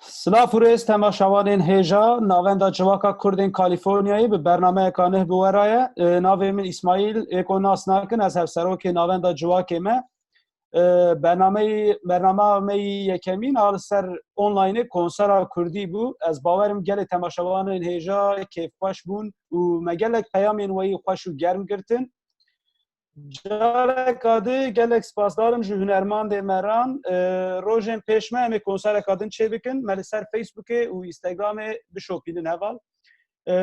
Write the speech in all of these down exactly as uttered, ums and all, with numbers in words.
Silav û rêz temaşevanên hêja Navenda Civaka Kurdên Kalîforniyayê, bi bernameyeka neh bi we re ye. E, navê min Îsmaîl, ê ku nas nakin, ez hevserokê Navenda Civakê me. E, bernameyî, bernama me yî yekemîn a li ser onlaynê konsera kurdî bû. Ez bawerim gelê temaşevanên hêja kêfxweş bûn û me gelek peyamên we yî xweş û germ girtin. Careka din gelek spasdar im ji hunermandê me re. E, rojên pêş me em ê konsereka din çêbikin. Me li ser Facebookê û Instagramê bişopînin heval. E,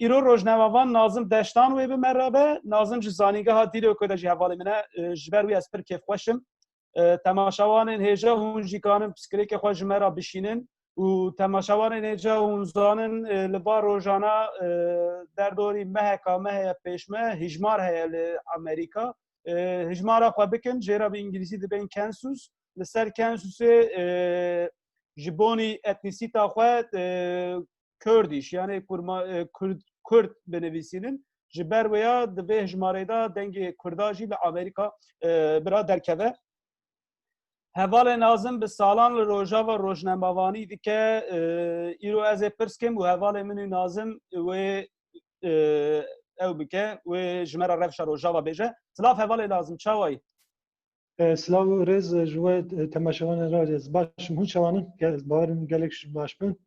îro rojnamevan Nazim Deştan wê bi me re be. Nazim ji Zanîngeha Dîlokê de jî hevalê min e. E, ji ber wî ez pir kêfxweş im. E, temaşevanên hêja hûn jî kanin pirsgirêkê xwe ji me re bişînin û temaşevanên hêja hûn zanin, e, li va rojana, e, derdorî meheka me heye pêş me, hijmar heye li Amerîka. E, hijmara xwe bikin, jê re bi îngilîzî dibên census. Li ser censusê, e, ji bonî etnîsîta xwe, e, Kurdish, yanê kurma-, e, Kurd, Kurd binivîsînin. Ji ber wêya di vê hijmarê de dengê Kurda jî li Amerîka, e, bira derkeve. Hevalê Nazim bi salan li Rojava rojnamevanî dike. E, îro ez ê pirs kim û hevalê min û Nazim wê, e, ew bike, wê ji me re rewşa Rojava bêje. Silav hevalê Nazim, çawa yî? E, silav û rêz ji we, e, temaşevanên re, ez baş im. Hûn çawan in? Ge-, ez bawerim gelek ji baş bin.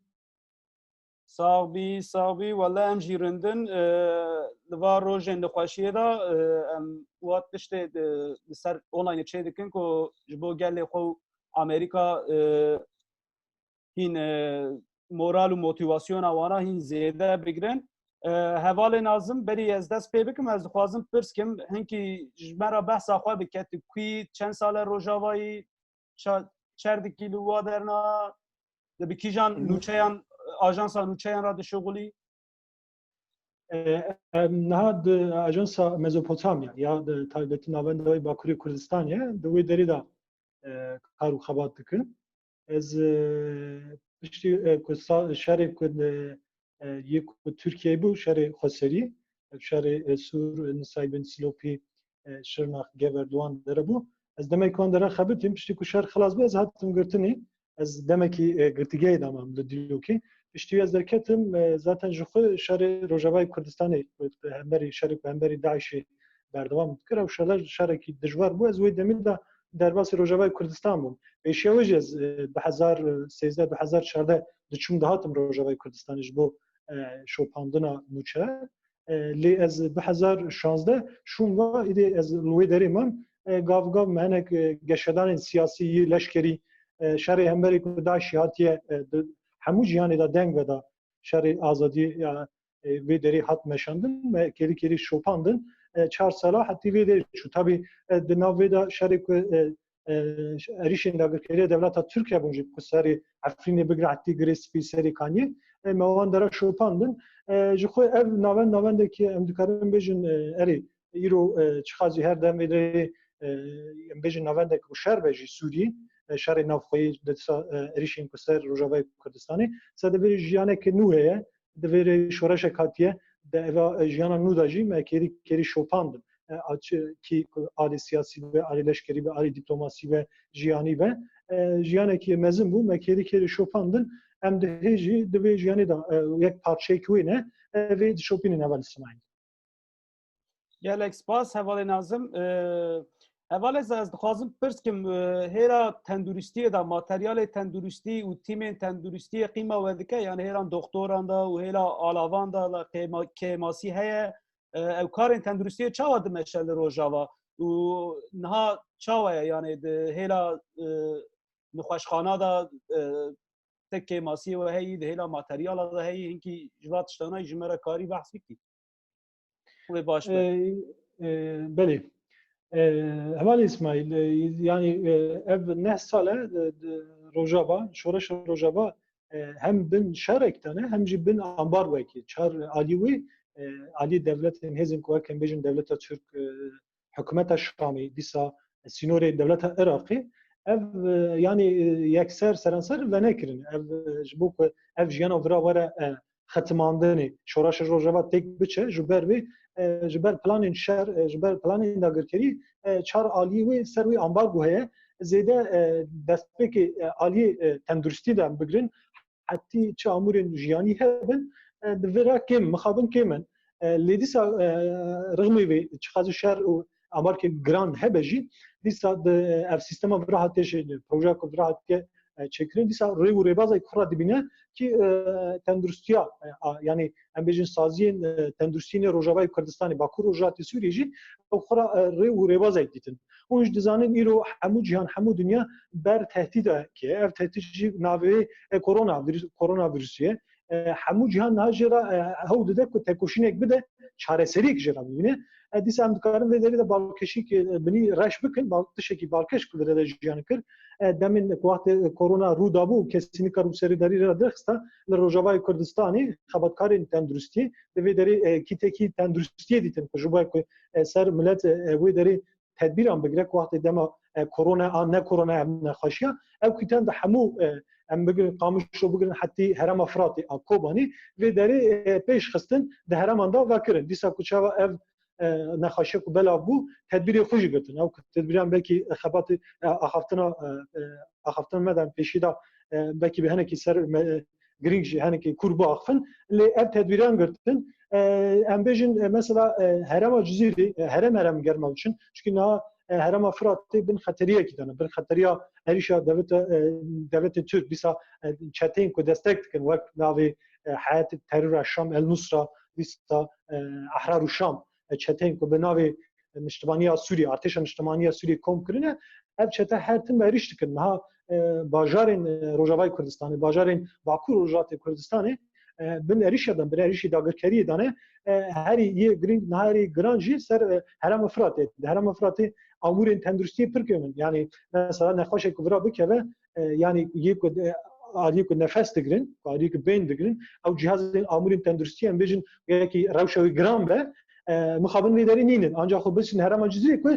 Sax bî, sax bî. Wele em jî rindin. E, li va rojên nexweşiyê de, e, em wat tiştê di, li ser online çê dikin ku ji bo gelê xwe û Amerîka, e, hîn, e, moral û motivasyona wana hîn zêde bigrin. E, hevalê Nazim, berî ez dest pê bikim, ez dixwazim pirs kim, hinkî ji me re behsa xwe bike, tu kû yî, çend sal e Rojava yî, ça-, çer dikî li wa derna, di bi kîjan nûçeyan, ajansa nûçeyan re dişuxulî? E, em niha di Ajansa Mezopotamya ya di taybetî Navenda wê Bakurê Kurdistanê, di wê derê de, e, kar û xebat dikin. Ez, e, piştî, e, ku sa-, şerê ku, e, e, yê ku Tirkiyeyê bû, şerê xweserî, ev şerê, e, Sûr, e, Nusaybin, Silopî, e, Şirnax, Gever, di wan dere bû. Ez demek wan dere xebitîm, piştî ku şer xilas bû, ez hatim girtinê. Ez demekî, e, girtîgehê de mam li Dîlokê. Piştî ez derketim, e, zaten ji xwe şerê Rojavayê Kurdistanê, e, hemberî şerê ku hemberî DAIŞê berdewam dikir, ew şer, şerekî dijwar bû. Ez wê demî de derbasî Rojavayê Kurdistan bûm. Pêşiya wê jî ez, e, du hezar sêzdeh, du hezar çardeh diçûm dihatim Rojavayê Kurdistanê ji bo, e, şopandina nûçe. E, lê ez du hezar şazdeh şûm va, îdê ez li wê derê mam. E, gav gav me hinek, e, geşedanên siyasî yê leşkerî, e, şerê hemberî ku DAIŞê hatiye, e, di hemû cîhanê de deng veda şerê azadiyê ya, e, vê derê hat meşandin, me kêrî kêrî şopandin. E, çar sala hetî vê derê çû. Tabî, e, di nav vê de şerê ku, e, e, êrîşên dagirkeriya dewleta Tirk hebûn jî ku serê Efrînê bigire hetî Girê Spî, serê Kaniyê, e, me wan dera şopandin. E, ji xwe ev navend navendekî em dikarin bêjin, e, erê îro, e, çiqas jî her dem vê derê, e, em bêjin navendek û şer be jî Sûriyê, e, şerê navxweyî di disa, e, êrîşên ku ser Rojavayê Kurdistanê, se di vê jiyaneke nû heye, di vê rê şoreşek hatiye, di eva, e, jiyana nû de jî me kêrî, kêrî şopandin. E, a çi, kî ku alî siyasî be, alî leşkerî be, alî dîplomasî be, jiyanî be, e, jiyanekî mezin bû, me kêrî kêrî şopandin. Em di hê jî di vê jiyanê de, e, yek parçeyek wê ne, e, vê dişopînin heval Îsmaîl. Gelek spas, hevalê Nazim. E, hevalê ez, ez dixwazim pirs kim, e, hêla tenduristiyê de, materyalê tenduristî û tîmên tenduristiyê qîma we dike, yani hêlan doktoran de û hêla alavan de, de kêma-, kêmasî heye. E, ew karên tenduristiyê çawa dimeşe li Rojava? Û niha çawa ye? Yani di hêla, e, nexweşxana de, e, te kêmasiyê we heyî, di hêla materyala de heyî, hinkî ji va tiştana ji me re karî behs bikî? Wê baş be. E, e, belê. E, Heval Îsmaîl, e, yani, e, ev neh sal e, e, di Rojava, şoreşa Rojava, e, hem bin şerek de ne, hem jî bin ambargoyekê. Çar alî wê, e, alî devletên hêzên ku wek em bêjin devleta Tirk, e, hikûmeta Şamê, dîsa sînorê dewleta Iraqê, ev, e, yani, e, yekser seranser venekirin. Ev, e, ji bo ku ev jiyana vira were, e, xetimandinê, şoreşa Rojava têk biçe, ji ber vê, e, ji ber planên şer, e, ji ber planên dagirkerî, e, çar alî wê ser wê ambargo heye. zêde, e, destpêkê, e, aliyê, e, tenduristî de em bigirin, hetî çi amûrên jiyanî hebin, e, di vê re kêm, mixabin kêm in. E, lê dîsa, e, rixmê vê çiqas şer û amarkên giran hebe jî, dîsa di, e, ev sîstema vira hatiye jî, projeya ku vira hatiye, e, çêkirin, dîsa rê û rêbazek xwe re dibîne ki, e, tenduristiya, e, a, yanî em bêjin saziyên, e, tenduristiyê Rojavayê Kurdistanê, Bakur Rojhilatê Sûriyê jî ew xwe re, e, rê û rêbazek dîtin. Hûn jî dizanin îro hemû cîhan, hemû dinya ber tehdîdekê ye. Ev tehdîd jî navê, e, korona vîrus-, koronavîrusê ye. E, hemû cîhan niha jê re, e, hewl dide ku tekoşînek bide, çareseriyek jê re bibîne. E, dîsa em dikarin vê derê de balkêşîk, e, binî reş bikin, bal-, tiştekî balkêş ku vê derê de jiyan kir. E, demên ku wextê korona rû dabû û kesî nikar û serîdarî re derxista, li Rojavayê Kurdistanê xebatkarên tenduristiyê di vê derê, e, kîtekî tenduristiyê dîtin ku ji bo ku, e, ser milet, e, wê derê tedbîran bigire ku wextê dema, e, korona an ne korona ev nexweşiya, ew kîten di hemû, e, em bigirin, Qamişlo bigirin hetî herêma Firatê a Kobanê, vê derê, e, pêş xistin, di herêman de vekirin. Dîsa ku çawa ev, e, nexweşiya ku belav bû, tedbîrê xwe jî girtin. Ew ku tedbîran belkî xebatê, e, axaftina, e, e, axaftina me de em pêşî de, e, belkî bi hinekî ser me, girîng jî hinekî kûr biaxifin. Lê ev tedbîran girtin, e, em bêjin, e, mesela, e, herêma Cizîrê, e, herêm herêm germa biçin. Çikî niha, e, herêma Firatê bin xeteriyekî de ne. Bin xeteriya êrîşa devleta, e, devletê Tirk, dîsa, e, çeteyên ku destek dikin, wek navê, e, Heyet Terora Şam El Nusra, dîsa, e, Ahrar û Şam, e, çeteyên ku bi navê Niştimaniya Sûriyê, Artêşa Niştimaniya Sûriyê kom kirine, ev çete her tim êrîş dikin. Niha, e, bajarên, e, Rojavayê Kurdistanê, bajarên Bakur Rojhilatê Kurdistanê, e, bin êrîşa de, bin êrîşî dagirkeriyê de ne. E, herî yê girîng, niha herî giran jî ser, e, herêma Firatê. Di herêma Firatê amûrên tenduristiyê pir kêm in. Yanî mesela nexweşek ku vira bikeve, e, yanî yê ku, e, aliyê ku nefes digirin, aliyê ku bên digirin, ew cihazên amûrên tenduristiyê em bêjin yekî rewşa wê giran be, e, mixabin vê derê nînin. Ancax xwe biçin herêma Cizîrê ku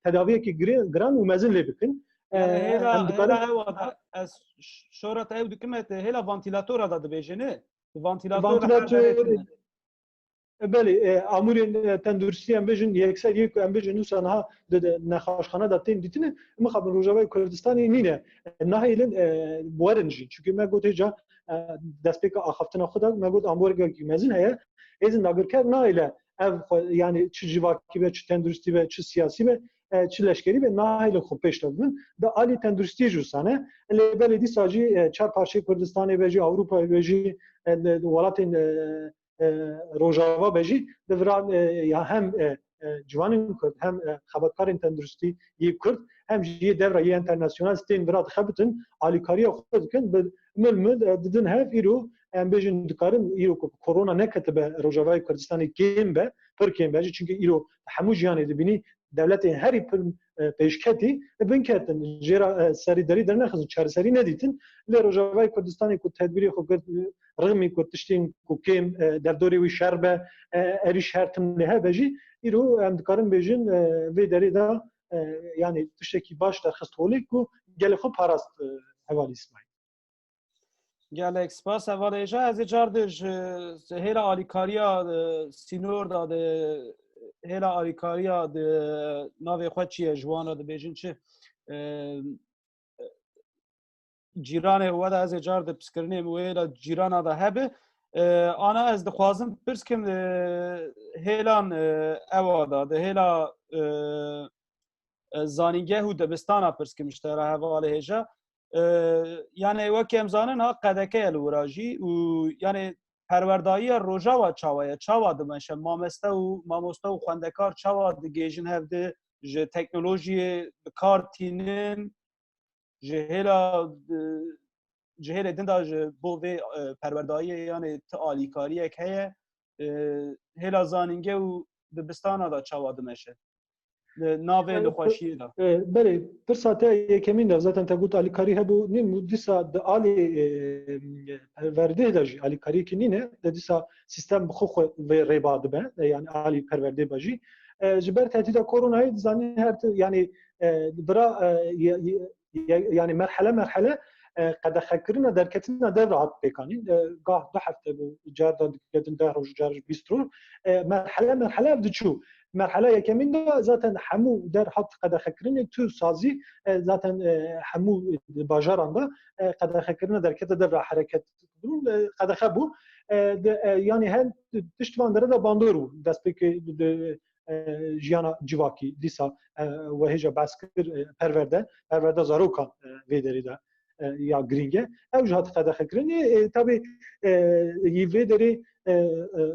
tedaviyekî gire-, giran û mezin lê bikin. E, Yanî hêla, em dikarin hêla ew da, ez ş-, şora te ew dikim, te hêla vantîlatora da dibêje, ne? Vantîlator li her Vantîlator, derê tune. E, belê, e, amûrên, e, tenduristî em bêjin, yekser yê ku em bêjin, nûsa niha di, di nexweşxane de tên dîtine, mixabin Rojavayê Kurdistanê nîne. E, nahêlin, e, werin jî. Çunke me got hêca, e, destpêka axaftina xwe de, me got amûrekî mezin heye. Hêzên dagirker nahêle ev xwe, yanî çi civakî be, çi tenduristî be, çi siyasî be, e, çi leşkerî be, nahêlin xwe pêş de bibin. Di alî tenduristiyê jî wisa ne. Lê belê dîsa jî, e, çar parçeyê Kurdistanê be jî, Ewropa be jî, e, li, li welatên, e, e, Rojava be jî, di vira, e, ya hem, e, e, ciwanên Kurd, hem, e, xebatkarên tenduristî yê Kurd, hem jî yê devra yê enternasyonal tên vira dixebitin, alîkariya xwe dikin, bi mil mil, e, didin hev. Îro, em bêjin, dikarin îro ku korona neketibe Rojavayê Kurdistanê kêm be, pir kêm be jî, çunke îro hemû jiyanê dibînî, dewletên herî pir, e, pêşketî, e, binketin. Jê re, e, serîdarî dernexistin, çareserî nedîtin. Lê Rojavayê Kurdistanê ku tedbîrê xwe girt, e, rixmî ku tiştên ku kêm, e, derdorê wî şer be, e, êrîş her tim lê hebe jî, îro em dikarin bêjin, e, vê derê de, e, yanî tiştekî baş derxist holê ku gelê xwe parast, e, hevalî Îsmaîl. Gelek spas hevalê hêja. Ez ê car di ji hêla alîkariya, e, sînor de, di hêla alîkariya di navê xwe çi ye, ji wan re dibêjin çi? E, cîranê we de ez ê car di piskirinê min wê hêla cîrana de hebe. E, ana ez dixwazim pirs kim, e, hêlan, e, ewa de, di hêla, e, e, zanîngeh û dibistana pirs kim ji te re hevalê hêja. E, yanê wekî em zanin ha qedeke ye li wira jî û yanê perwerdayiya Rojava çawa ye? Çawa dimeşe? Mameste û, mamoste û xwendekar çawa digihêjin hev di ji teknolojiyê bi kar tînin? Ji hêla, e, ji hêlê din de ji bo vê, e, perwerdayiyê, yanê ti alîkariyek heye, e, hêla zanînge û dibistana de çawa dimeşe? Li navê Yanî, nexweşiyê de. E, belê, pirsa te yekemîn de zaten te got alîkarî hebû, nîn bû, dîsa di alî, e, perwerdê de jî alîkariyekî nîne, de dîsa sîstem bi xwe xwe vê rêba dibe, e, yanî alî perwerdê be jî. E, ji ber tehdîda koronayê dizanî her ti-, yanî, e, vira, e, ye-, ye-, ye-, yanî merhele merhele, e, qedexekirina derketina dev re hat pêkanîn. E, gah du hefte bû, car da diketin deh roj, car bîst roj. E, merhele merhele ev diçû. Merhela yekemîn de zaten hemû der hat qedexekirinê, tu sazî, e, zaten, e, hemû bajaran de, e, qedexekirina derketa dev re hereket bûn, e, qedexe bû. E, de, e, yanî her tişt van dere de bandor bû. Destpêkê de, e, jiyana civakî dîsa, e, we hêja behs kir, e, perwerde, perwerda zarokan, e, vê derê de, e, ya girîng e. Ew jî hat qedexekirinê. E, tabî, e, yî vê derê, e, e,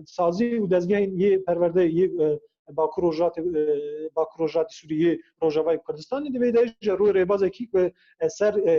sazî û dezgehên yê perwerde yê, e, Bakur Rojhilatê, e, Bakur Rojhilatê Sûriyê, Rojavayê Kurdistanê di vê derê ji rûyê rêbazekî ku, e, ser, e,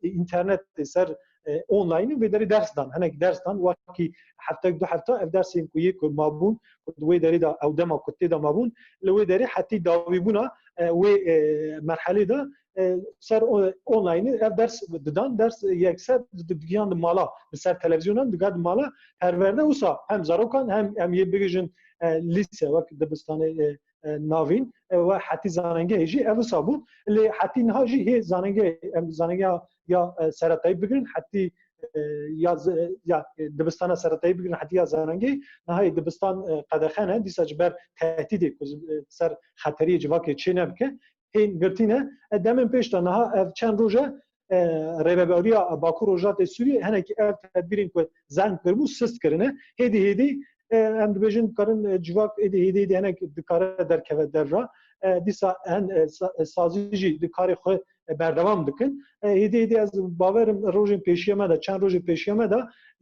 înternetê, ser, e, online vê derê ders dan. Hinek ders dan, wekî heftek du hefta ev dersên ku yê ku mabûn, ku di wê derê de ew dema ku tê de mabûn, li wê derê hetî dawîbûna, e, wê, e, merhelê de, e, ser o-, online ev ders didan, ders yekser di-, digihan di mala, li ser televîzyonan digihan di mala, perwerde wisa hem zarokan hem em yê bigihîjin, e, lîse wek dibistanê, e, e, navîn, e, we hetî zanengehê jî ev wisa bû. Lê hetî niha jî hê zanengehê, em zanengeha ya, e, seretayî bigirin, hetî, e, ya z-, ya, e, dibistana seretayî bigirin, hetî ya zanengehê, niha yê dibistan, e, qedexe ne, dîsa ji ber tehdîdê ku, e, ser xeteriyê civakê çê nebike, hên girtî ne. E, demên pêş de niha ev çend roj e, e, Rêveberiya Bakur Rojhilatê Sûriyê hinekî ev tedbîrên ku zehn kiribû sist kirine. Hêdî hêdî, e, em dibêjin dikarin, e, civak êdî hêdî hêdî hinek dikare derkeve derve. E, dîsa hin, e, sa-, e, sazî jî di karê xwe, e, berdewam dikin. E, hêdî hêdî ez bawerim rojên pêşiya me de, çend rojên pêşiya me de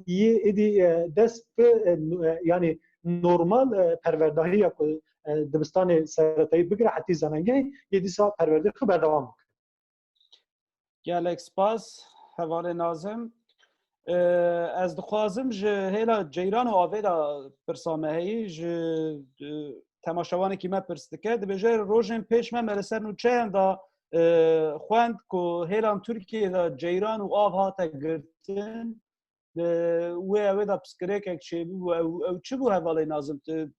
yê êdî, e, dest bi, e, n-, e, yanî normal, e, perwerdahiya ku, e, dibistanê seretayî bigire hetî zanengehê yê dîsa perwerdê xwe berdewam bikin. Gelek spas, hevalê Nazim. Ee, ez dixwazim ji hêla ceyran û avê de pirsa me heyî, ji, e, temaşevanekî me pirs dike. Dibêje, rojên pêş me, me li ser nûçeyan de, e, xwend ku hêlan Tirkiyê de ceyran û av hate girtin. Di wê ewê de pirsgirêkek çêbû, ew, ew çi bû hevalê Nazim? Tu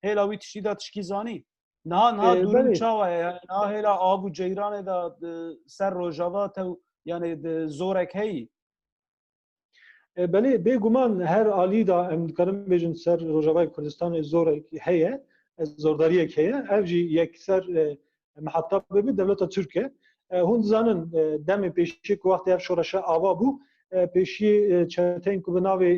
hêla wî tiştî de tişkî zanî? Niha, niha Ee, durum belê. Çawa ye? Yani niha hêla av û ceyranê de, e, ser Rojava tew, yani di zorek heyî? E, belê, bêguman her alî de em dikarin bêjin ser Rojavayê Kurdistanê zorek heye, e, zordariyek heye. Ev jî yekser, e, mihetab bibe dewleta Tirk e. E, hûn dizanin, e, demê pêşî ku wextê ev şoreşe ava bû, e, pêşî, e, çeteyên ku bi navê,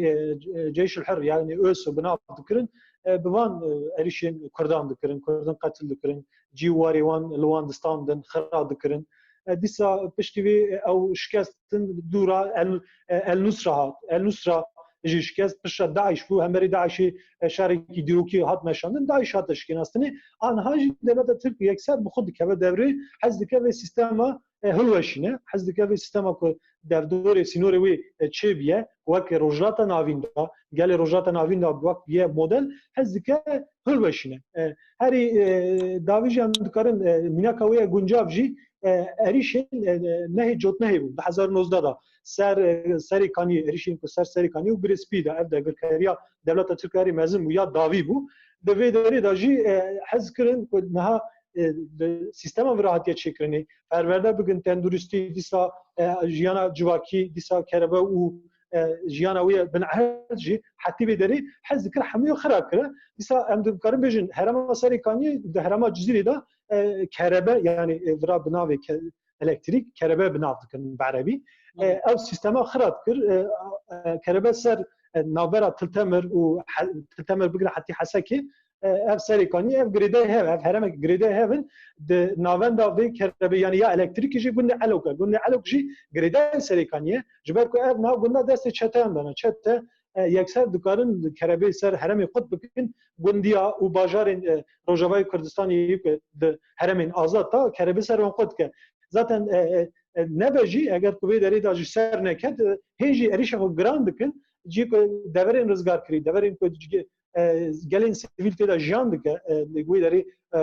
e, Ceyşul Hir, yani ÖSO bi nav dikirin, e, bi van, e, erişên Kurdan dikirin, Kurdan qetil dikirin, cî warê wan li wan distandin, xira dikirin. E, dîsa piştî vê, e, ew şikestin dûra El, e, El Nusra hat. El Nusra jî şikest piştre DAIŞ bû, hemberî DAIŞê, e, şerekî dîrokî hat meşandin, DAIŞ hate şikênastinê. Anha jî dewleta Tirk yekser bi xwe dikeve devrê, hez dike vê sîstema, e, hilweşîne, hez dike vê sîstema ku devdorê sînorê wê, e, çêbiye, wek Rojhilata Navîn de, gelê Rojhilata Navîn de wek ye model, hez dike hilweşîne. E, herî, e, dawî jî em dikarin, e, mînaka wê ye guncav jî, e, erîşên, e, nehê cotnehê bû. Du hezar û nozdeh de ser, e, Serê Kaniyê, erîşên ku ser Serê Kaniyê û Girê Spî de ev dagirkeriya dewleta Tirk herî mezin bû ya dawî bû. Di vê derê de jî, e, hez kirin ku niha, e, di sîstema vira hatiye çêkirinê, perwerde bigin, tenduristî, dîsa, e, jiyana civakî, dîsa kerebe û, e, jiyana wê binehel jî hetî vê derê hez dikir hemûyê xira kire. Dîsa em dikarin bêjin herêma Serê Kaniyê di herêma Cizîrê de, e, kerebe, yani, e, vira bi navê ke-, elektrîk, kerebe bi nav dikin bi erebî. E, Evet. Ew sîstema xira dikir, e, e, kerebe ser, e, navbera Tiltemir û He-, Tiltemir bigire hetî Hesekê, e, ev Serê Kaniyê, ev girêdayê hev, ev herêmek girêdayê hev in, di navenda vê kerebê, yani ya elektrîkê jî gundê Elok e. Gundê Elok jî girêdayê Serê Kaniyê ye. Ji ber ku ev nav gunda destê çeteyan de ne. Çete, e, yekser dikarin kerebê ser herêmê qut bikin, gundiya û bajarên, e, Rojavayê Kurdistanê yê ku di herêmên azad de kerebê ser wan qut dike. Zaten, e, e, e, nebe jî eger ku vê derê de jî ser neket, e, hê jî êrîşa xwe giran dikin, cî ku deverên rizgarkirî, deverên ku cî-, e, gelên sivîl tê de jiyan dike, e, li wê derê, e,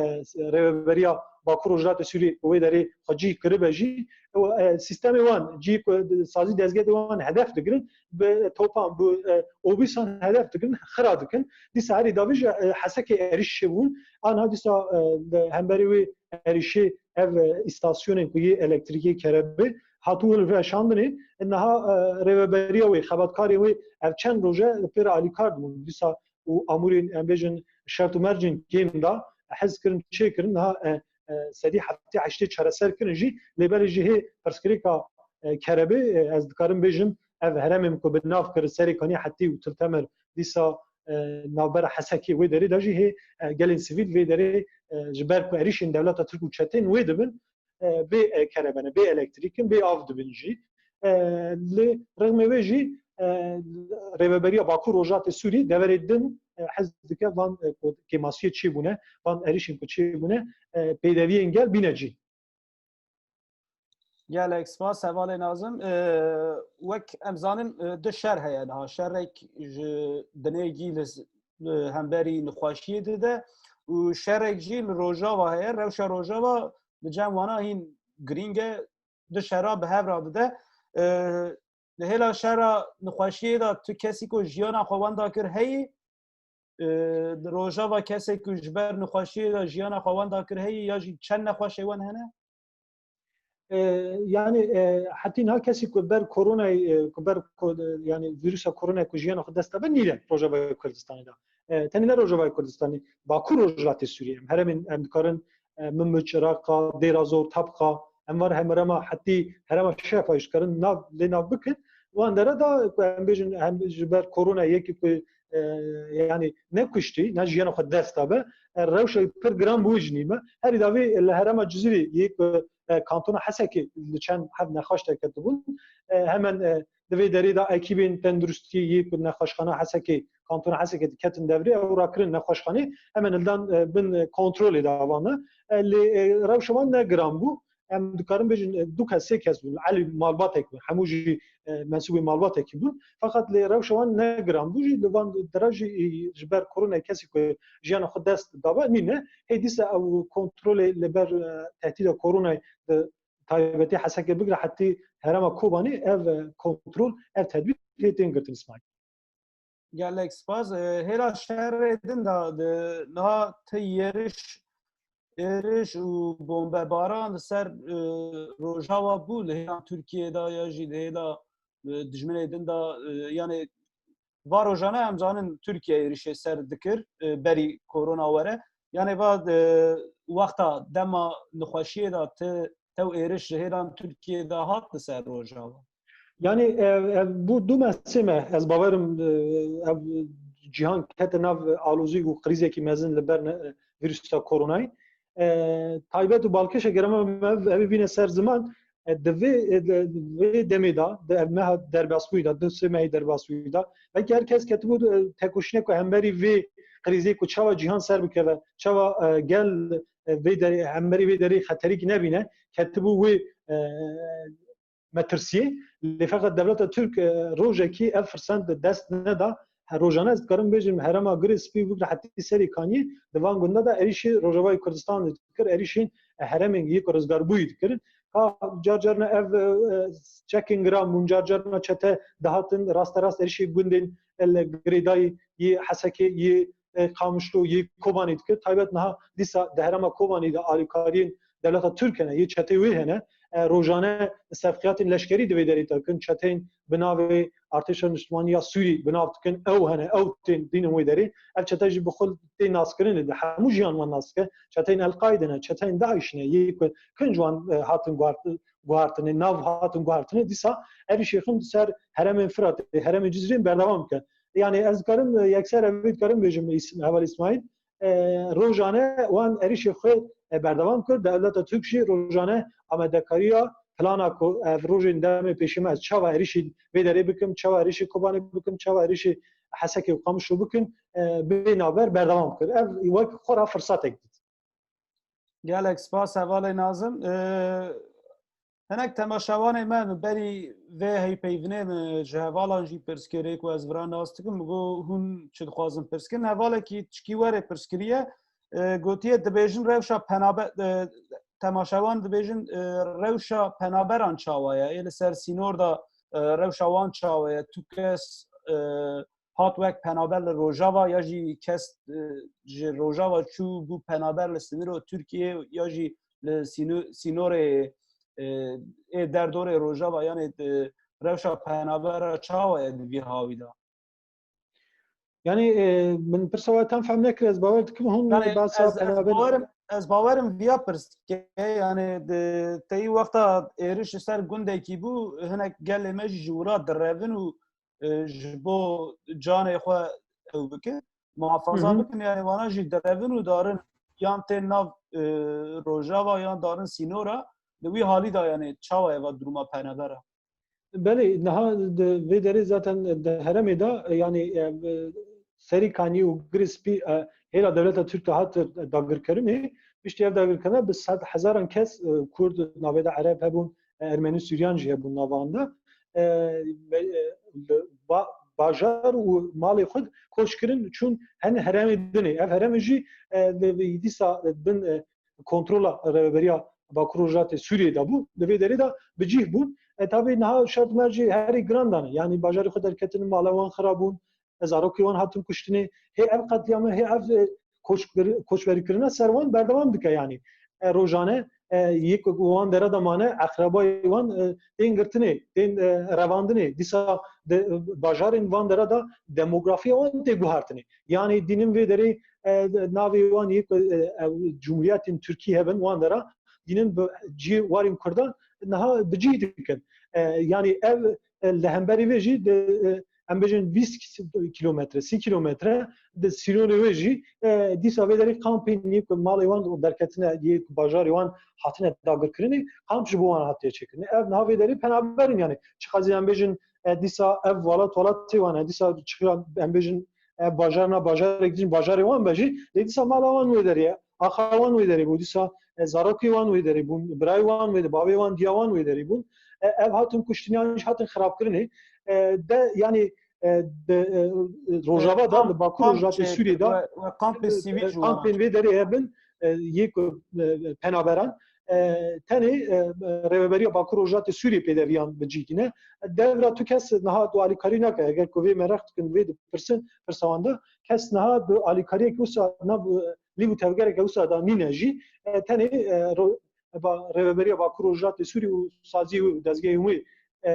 Rêveberiya Bakur Rojhilatê Sûriyê wê derê xwe cî kiribe jî, e, sîstemê wan, cî ku sazî dezgehê wan hedef digirin, bi topan, bi, e, obîsan hedef digirin, xira dikin. Dîsa herî dawî jî, e, Hesekê êrîş çêbûn. Anha dîsa, e, li hemberî wê êrîşê ev, e, îstasyonên ku yê elektrîkê kerebê, hatibû hilveşandinê, niha, e, rêveberiya wê, xebatkarê wê, ev çend roj e li pê re alîkar dibûn. Dîsa û amûrên, em bêjin, şert û mercên kêm da, hez kirin, çêkirin, niha, e, e, sedî heftê heştê çareser kirin jî, lê belê jî hê pirsgirêka, e, kerebê, e, ez dikarim bêjim, ev herêmên ku bi nav kir Serêkanî hetî û Til Temer dîsa, e, navbera Hesekê wê derê de jî hê, e, gelên sivîl vê derê, e, ji ber ku êrîşên dewleta Tirk û çetên wê dibin, e, bê, e, kerebe ne, bê elektrîk in, bê av dibin jî. E, li rexmê wê jî, e, Rêveberiya Bakur Rojhilatê Sûrî deverê din, e, hez dike van, e, ku kêmasiyê çêbûne, van êrîşên ku çêbûne, e, pêdeviyên gel bîne cî. Gelek spas, hevalê Nazim. E, wek em zanin, e, du şer heye niha. Şerek ji dinê gî li, li hemberî nexweşiyê dide û şerek jî li Rojava heye. Rewşa Rojava li cem wana hîn girîng e. Du şera bi hev re dide. E, di hêla şera nexweşiyê de tu kesî ku jiyana xwe wenda kir heyî? E, di Rojava kesê ku ji ber nexweşiyê de jiyana xwe wenda kir heyî ya jî çend nexweşê wan hene? E, yani, e, hetî niha kesî ku ber koronayê, e, ku ber ko-, e, yani vîrusa koronayê ku jiyana xwe dest dabe nîne Rojavayê Kurdistanê de. E, tenê ne Rojavayê Kurdistanê, Bakur Rojhilatê Sûriyê, em herêmên, em dikarin, e, Minbic, Raqa, Dêra Zor, Tabqa, em var hem herêma hetî herêma Şefa jî dikarin nav, lê nav bikin. Wan dere da ku em bêjin hem ji ber korona yekî ku, e, yani ne kuştî, ne jiyana xwe dest dabe, e, rewşa pir giran bi wê jinî me. Herî dawî li herêma Cizîrê yê ku, e, kantona Hesekê li çend hev nexweş derketibûn. E, hemen, e, di vê derê de ekîbên tenduristiyê yê ku nexweşxana Hesekê, kantona Hesekê diketin devrê, ew rakirin nexweşxanê, hemen hildan, e, bin, e, kontrolê de wan e. E, lê, e, rewşa wan ne giran bû. Em dikarin bêjin, e, du kes, sê kes bûn. Elî malbatek bûn. Hemû jî, e, mensûbê malbatekî bûn. Feqet lê rewşa wan ne giran bû jî. Li van dera jî, e, ji ber koronayê kesî ku jiyana xwe dest dabe nîne. Hê dîsa ew kontrolê li ber, e, tehdîda koronayê di taybetî Hesekê bigire hetî herêma Kobanê ev, e, kontrol, ev tedbîr hê tên girtin, Îsmaîl. Gelek spas. E, hêla şerê din de, de niha ti êriş, êriş û bombebaran li ser, e, Rojava bû li hêla Tirkiyê de ya jî li hêla, e, dijminê din de, e, yani va rojane em zanin Tirkiye êrişê ser dikir, e, berî korona were. Yani va, e, wexta dema nexweşiyê de ti tew êriş ji hêlan Tirkiyê de hat li ser Rojava? Yani, e, e, bu du me sê me, ez bawerim, e, ev cihan kete nav alozî û krîzekî mezin li ber ne-, vîrusa koronayê. E, taybet û balkêşe gere me ev, ev bîne ser ziman, e, di vê, e, di vê demê de, di ev meha derbasbûyî de, du sê mehê derbasbûyî de, belkî her kes ketibû, e, tekoşîne ku hemberî vê krîzê ku çawa cihan ser bikeve, çawa, e, gel, e, vê derê, hemberî vê derê xeterîk nebîne, ketibû wê, e, metirsiyê. Lê feqet dewleta Tirk, e, rojekî ev firsend dest neda. He, rojane ez dikarim bêjim, herêma Girê Spî bigire hetî Serê Kaniyê, di van gunda de êrîşî Rojavayê Kurdistanê dikir, êrîşên herêmên yê ku rizgarbûyî dikirin. Ha, car carna ev, e, e, çekên giran bûn, car carna çete dihatin rasterast êrîşê gundên li girêdayî yê Hesekê, yê, e, Qamişlo, yê Kobanê dikir. Taybet niha dîsa di herêma Kobanê de alîkariyên dewleta Tirk hene, yê çetê wê hene. E, rojane sevqiyatên leşkerî di vê derê dikin, çeteyên bi navê Artêşa Niştimanî ya Sûrî bi nav dikin, ew hene, ew tên dînin wê derê. Ev çete jî bi xwe tê naskirinê, di hemû jiyan wan nas dike. Çeteyên El-Qaîde ne, çeteyên DAIŞ ne, yê ku kinc wan, e, hatin guhart-, guhartinê, nav hatin guhartinê, dîsa êrîşê xwe ser herêmên Firatê, herêmên Cizîrê berdewam dike. Yani ez dikarim, e, yekser ev dikarim bêjim, Îs-, Heval Îsmaîl, e, rojane wan êrîşê xwe, e, berdewam kir. Dewleta Tirk jî rojane amadekariya plana ku ev rojên demê pêşî me, ez çawa êrîşî vê derê bikim, çawa êrîşî Kobanê bikim, çawa êrîşî Hesekê û Qamişlo bikin, e, bê navber berdewam kir. Ev wek xwe re firsetek dît. Gelek spas hevalê Nazim. E, hinek temaşevanê me, min berî vê heypeyvinê min ji hevalan jî pirs kir, ê ku ez vira nas dikim, min got, hûn çi dixwazin pirs kirin? Hevalekî tişkî werê pirs kiriye. E, gotiye, dibêjin rewşa penabe-, e, temaşevan dibêjin, e, rewşa penaberan çawa ye? Ê li ser sînor de, e, rewşa wan çawa ye? Tu kes, e, hat wek penaber li Rojava ya jî kes, e, ji Rojava çû bû penaber li siniro Tirkiyê ya jî li sîno-, sînorê e, ê derdorê Rojava, yanê, e, rewşa penabera çawa ye di vî hawî de? Yanî, e, min pirsa we tam fehm nekir, ez bawer dikim hûn Yanî behsa ez, ez penaber bawerim, ez bawerim viya pirs dike, yanî di teyî wexta êriş li ser gundekî bû, hinek gelê me jî ji wira direvin û, e, ji bo canê xwe ew bikin, muhafaza Hı hı. bikin, yanî wana jî direvin û darin yan tên nav, e, Rojava yan darin sînora, li wî halî de yanî çawa eva duruma penabera? Belê, niha di vê derê zaten di heremê de, e, yanî, e, e, Serî Kanî û Girê Spî, e, hêla dewleta Tirk de hat dagirkirinê, piştî ev dagirkirine bi sed hezaran kes, e, Kurd navê de Ereb hebûn, e, Ermenî Suryan jî hebûn nava wan de. E, be-, e, ba-, bajar û malê xwe koç kirin, çûn hen heremê dinê. Ev heremê jî, e, li, dîsa bin, e, kontrola Rêveberiya Bakur Rojhilatê Sûriyê de bû. Di vê derê de bi cih bûn. E, tabî niha şert mercê herî giran dane. Yanî bajarê xwe derketin, mala wan xira bûn, e, zarokê wan hatin kuştinê. Hê ev qetliyame, hê ev, e, koçber-, koçberîkirine ser wan berdewam dike yanî. E, rojane, e, yek wan dere de mane, eqrebayê wan, e, tên girtinê, tên, e, revandinê. Dîsa di, e, bajarên van dere de demografiya wan tê guhertinê. Yanî dînin vê derê, e, navê wan yek, e, e, cumhuriyetên Tirkî hebin wan dera, dînin bi cihê warên Kurdan niha bi cih dikin. E, yanî ev, e, li hemberî vê jî di, e, em bêjin bîst kilometre, sî kilometre di sînonê wê jî, e, dîsa vê derê kampên yê ku malê wan derketine, yê ku bajarê wan hatine dagirkirinê, kamp ji bo wan hatiye çêkirinê. Ev niha vê derê penaber in, yanî çiqas jî em bêjin, e, dîsa ev welat welatê wan e, dîsa çiqas em bêjin, e, bajar na bajarek din bajarê wan be jî, lê dîsa mala wan wê derê ye, axa wan wê derê bû, dîsa, e, zarokê wan wê derê bûn, birayê wan wê de, bavê wan, diya wan wê derê bûn. E, ev hatin kuştin, yan jî hatin xirabkirinê. E, de, yanî, e, de, e, Rojava de, li Bakur Rojhilatê Sûriyê de, we, we kampê sivîl ji wan kampên vê derê hebin, e, yê ku, e, penaberan, e, tenê, e, Rêveberiya Bakur Rojhilatê Sûriyê pêdeviyan bi cih dîne. Devra tu kes niha tu alîkarî nake. Eger ku vê mereq dikin, vê dipirsin, pirsa wan de, kes niha tu alîkariyek wisa nav, e, lîv û tevgereke wisa da nîne jî. E, tenê, e, ro-, ba-, Rêveberiya Bakur Rojhilatê Sûriyê û saziyê wê û dezgehên wê, e,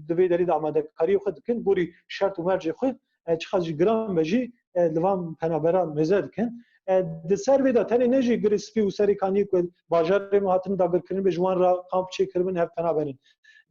di vê derê de amadekariyê xwe dikin, gorî şert û mercê xwe, e, çiqas jî giran be jî, e, li van penaberan mêze dikin. E, di ser vê de tenê ne jî Girê Spî û Serê Kaniyê ku bajarê me hatin dagirkirin be ji wan re kamp çêkiribin ev penaberin.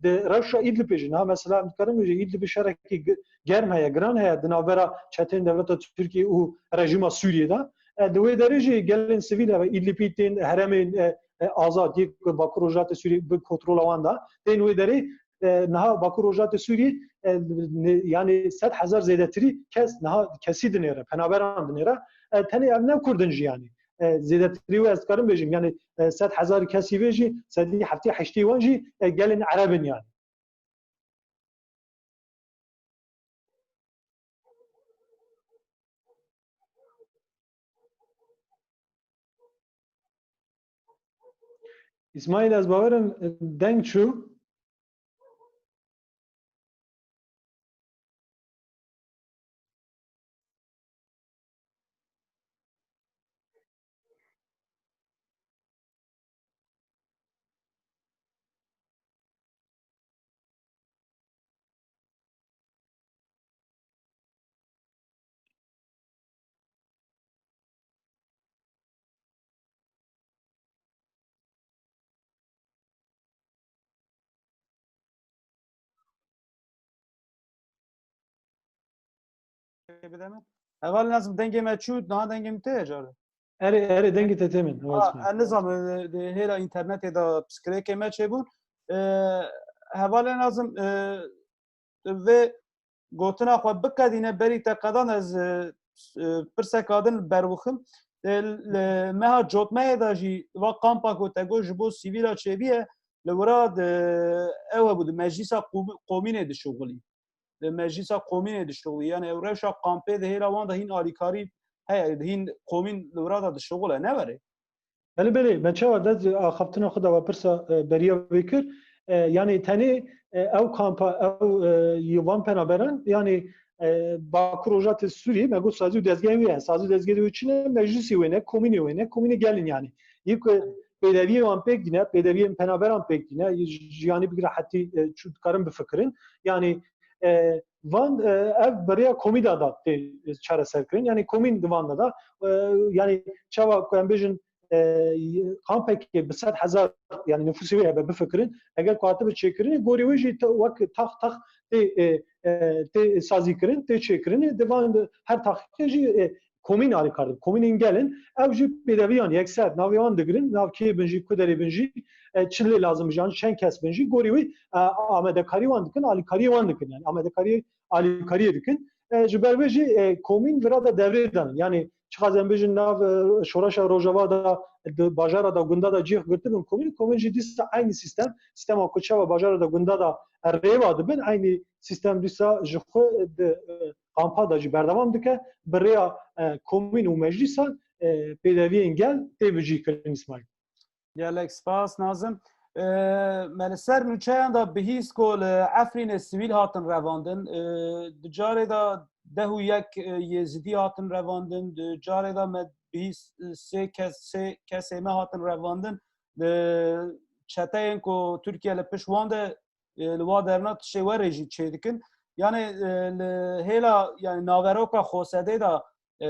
Di rewşa Îdlibê jî, niha mesela em dikarin bêjin Îdlibê şerekî gi-, germ heye, giran heye di navbera çeteyên dewleta Tirkiyê û rejîma Sûriyê de. E, di wê derê jî gelên sivîl ev Îdlibî tên herêmên, e, e, azad yê ku Bakur Rojhilatê Sûriyê bi kontrola wan de tên wê derê, e, niha Bakur Rojhilatê Sûriyê, e, ne-, yanî sed hezar zêdetirî kes niha kesî dinêre, penaberan dinêre. E, tenê ev ne Kurd in jî yanî. E, zêdetirî wê ez dikarim bêjim, yanî, e, sed hezar kesî vê jî, sedî heftê heştê wan jî, e, gelên Ereb in yanî. Îsmaîl, ez bawerim deng çû. Bide min. Heval Nazim, dengê me çû, niha dengê min tê care? Erê, erê, dengê te tê min. Ha, ez nizanim, e, hêla înternetê de piskirêkê me çêbûn. E, hevalê Nazim, e, vê gotina xwe biqedîne, berî te qedan ez, e, e, pirseka din berwixim. E, li meha cotmeyê de jî va kampa ku te got ji bo sivîla çêbûye, li wira di, ew hebû di meclîsa qûm-, qomînê dişuxulî. Di meclîsa qomînê dişuxulî. Yanî ew rewşa kampê di hêla wan de hîn alîkarî heye, hîn qomîn li wira de dişuxule, ne were? Belê, belê, me çawa de axaftina xwe de we pirsa, e, beriya vê kir. E, yanî tenê, e, ew kampa, ew, e, yê van penaberan, yanî, e, Bakur Rojhilatê Sûriyê, me got sazî û dezgehê wê ye. Sazî û dezgehê wê çi ne? Meclisê wê ne, komînê wê ne, komînê gelin yanî. Yê ku pêdeviyê wan pêk dîne, pêdeviyên penaberan pêk dîne, ji yanî bigire hetî, e, çû dikarin bifikirin. Yanî, e, van, e, ev bi rêya komî de da tê çareserkirin. Yanî komîn di van de da, e, yanî çawa ku em bêjin, e, kampekê bi sed hezar, yanî nifûsê wê hebe bifikirin, eger ku hatibe çêkirinê, gorî wê jî te-, wek tax tax tê, e, e, tê sazîkirin, tê çêkirinê, di van de her taxê jî, e, komîn alîkar dibin. Komînên gel in, ew jî pêdeviyan yekser navê wan digirin, nav kê bin jî, ku derê bin jî, e, çi lê lazim bin jî, yan çend kes bin jî, gorî wî, e, amadekarî wan dikin, alîkariyê wan dikin. Yanî amadekariyê alîkariyê dikin. E, ji ber vê jî, e, komîn vira de devrê danin. Yanî çiqas em bêjin nav, e, şoreşa Rojava de, di bajara de, gunda de cih girtibin komîn, komîn jî dîsa eynî sîstem, sîstema ku çawa bajara de, gunda de, e, rêva dibin, eynî sîstem dîsa ji xwe di, e, kampa de jî berdewam dike, bi rêya, e, komîn û meclîsan, e, pêdeviyên gel tê bicihkirin, Îsmaîl. Gelek spas, Nazim. E, me li ser nûçeyan de bihîst ku li Efrînê sivîl hatin revandin. E, di carê de deh û yek, e, Yêzidî hatin revandin, di carê de me bihîst, e, sê kes, sê kesê me hatin revandin. Di çeteyên ku Tirkiye li pişt wan de, e, li wa derna tiştê werê jî çêdikin. Yanî, e, li hêla, yanî naveroka Xosedê de, e,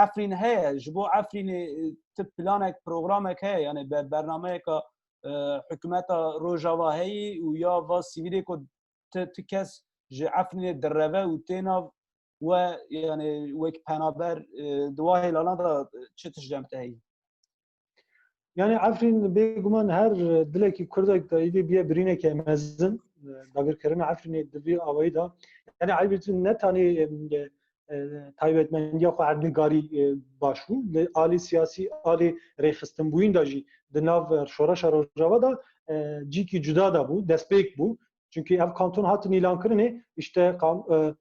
Efrîn heye, ji bo Efrînê, e, ti planek, programek heye, yanî be-, bernameyeka, e, hikûmeta Rojava heyî û ya va sivîlê ku ti, ti kes ji Efrînê direve û tê nav we, yanî wek penaber, e, di wa hêlana de çi tişt dem te heyî? Yanî Efrîn bêguman her dilekî Kurdek de êdî bûye birîneke mezin, e, dagirkirina Efrînê di vî awayî de. Yanî elbet ne tanê, e, e, taybetmendiya xwe erdnîgarî, e, baş bû. Li alî siyasî, alî rêxistinbûyîn de jî di nav, e, şoreşa Rojava de, e, cîkî cuda de bû, destpêk bû. Çunkî ev kanton hatin îlankirinê, îşte kam-, e,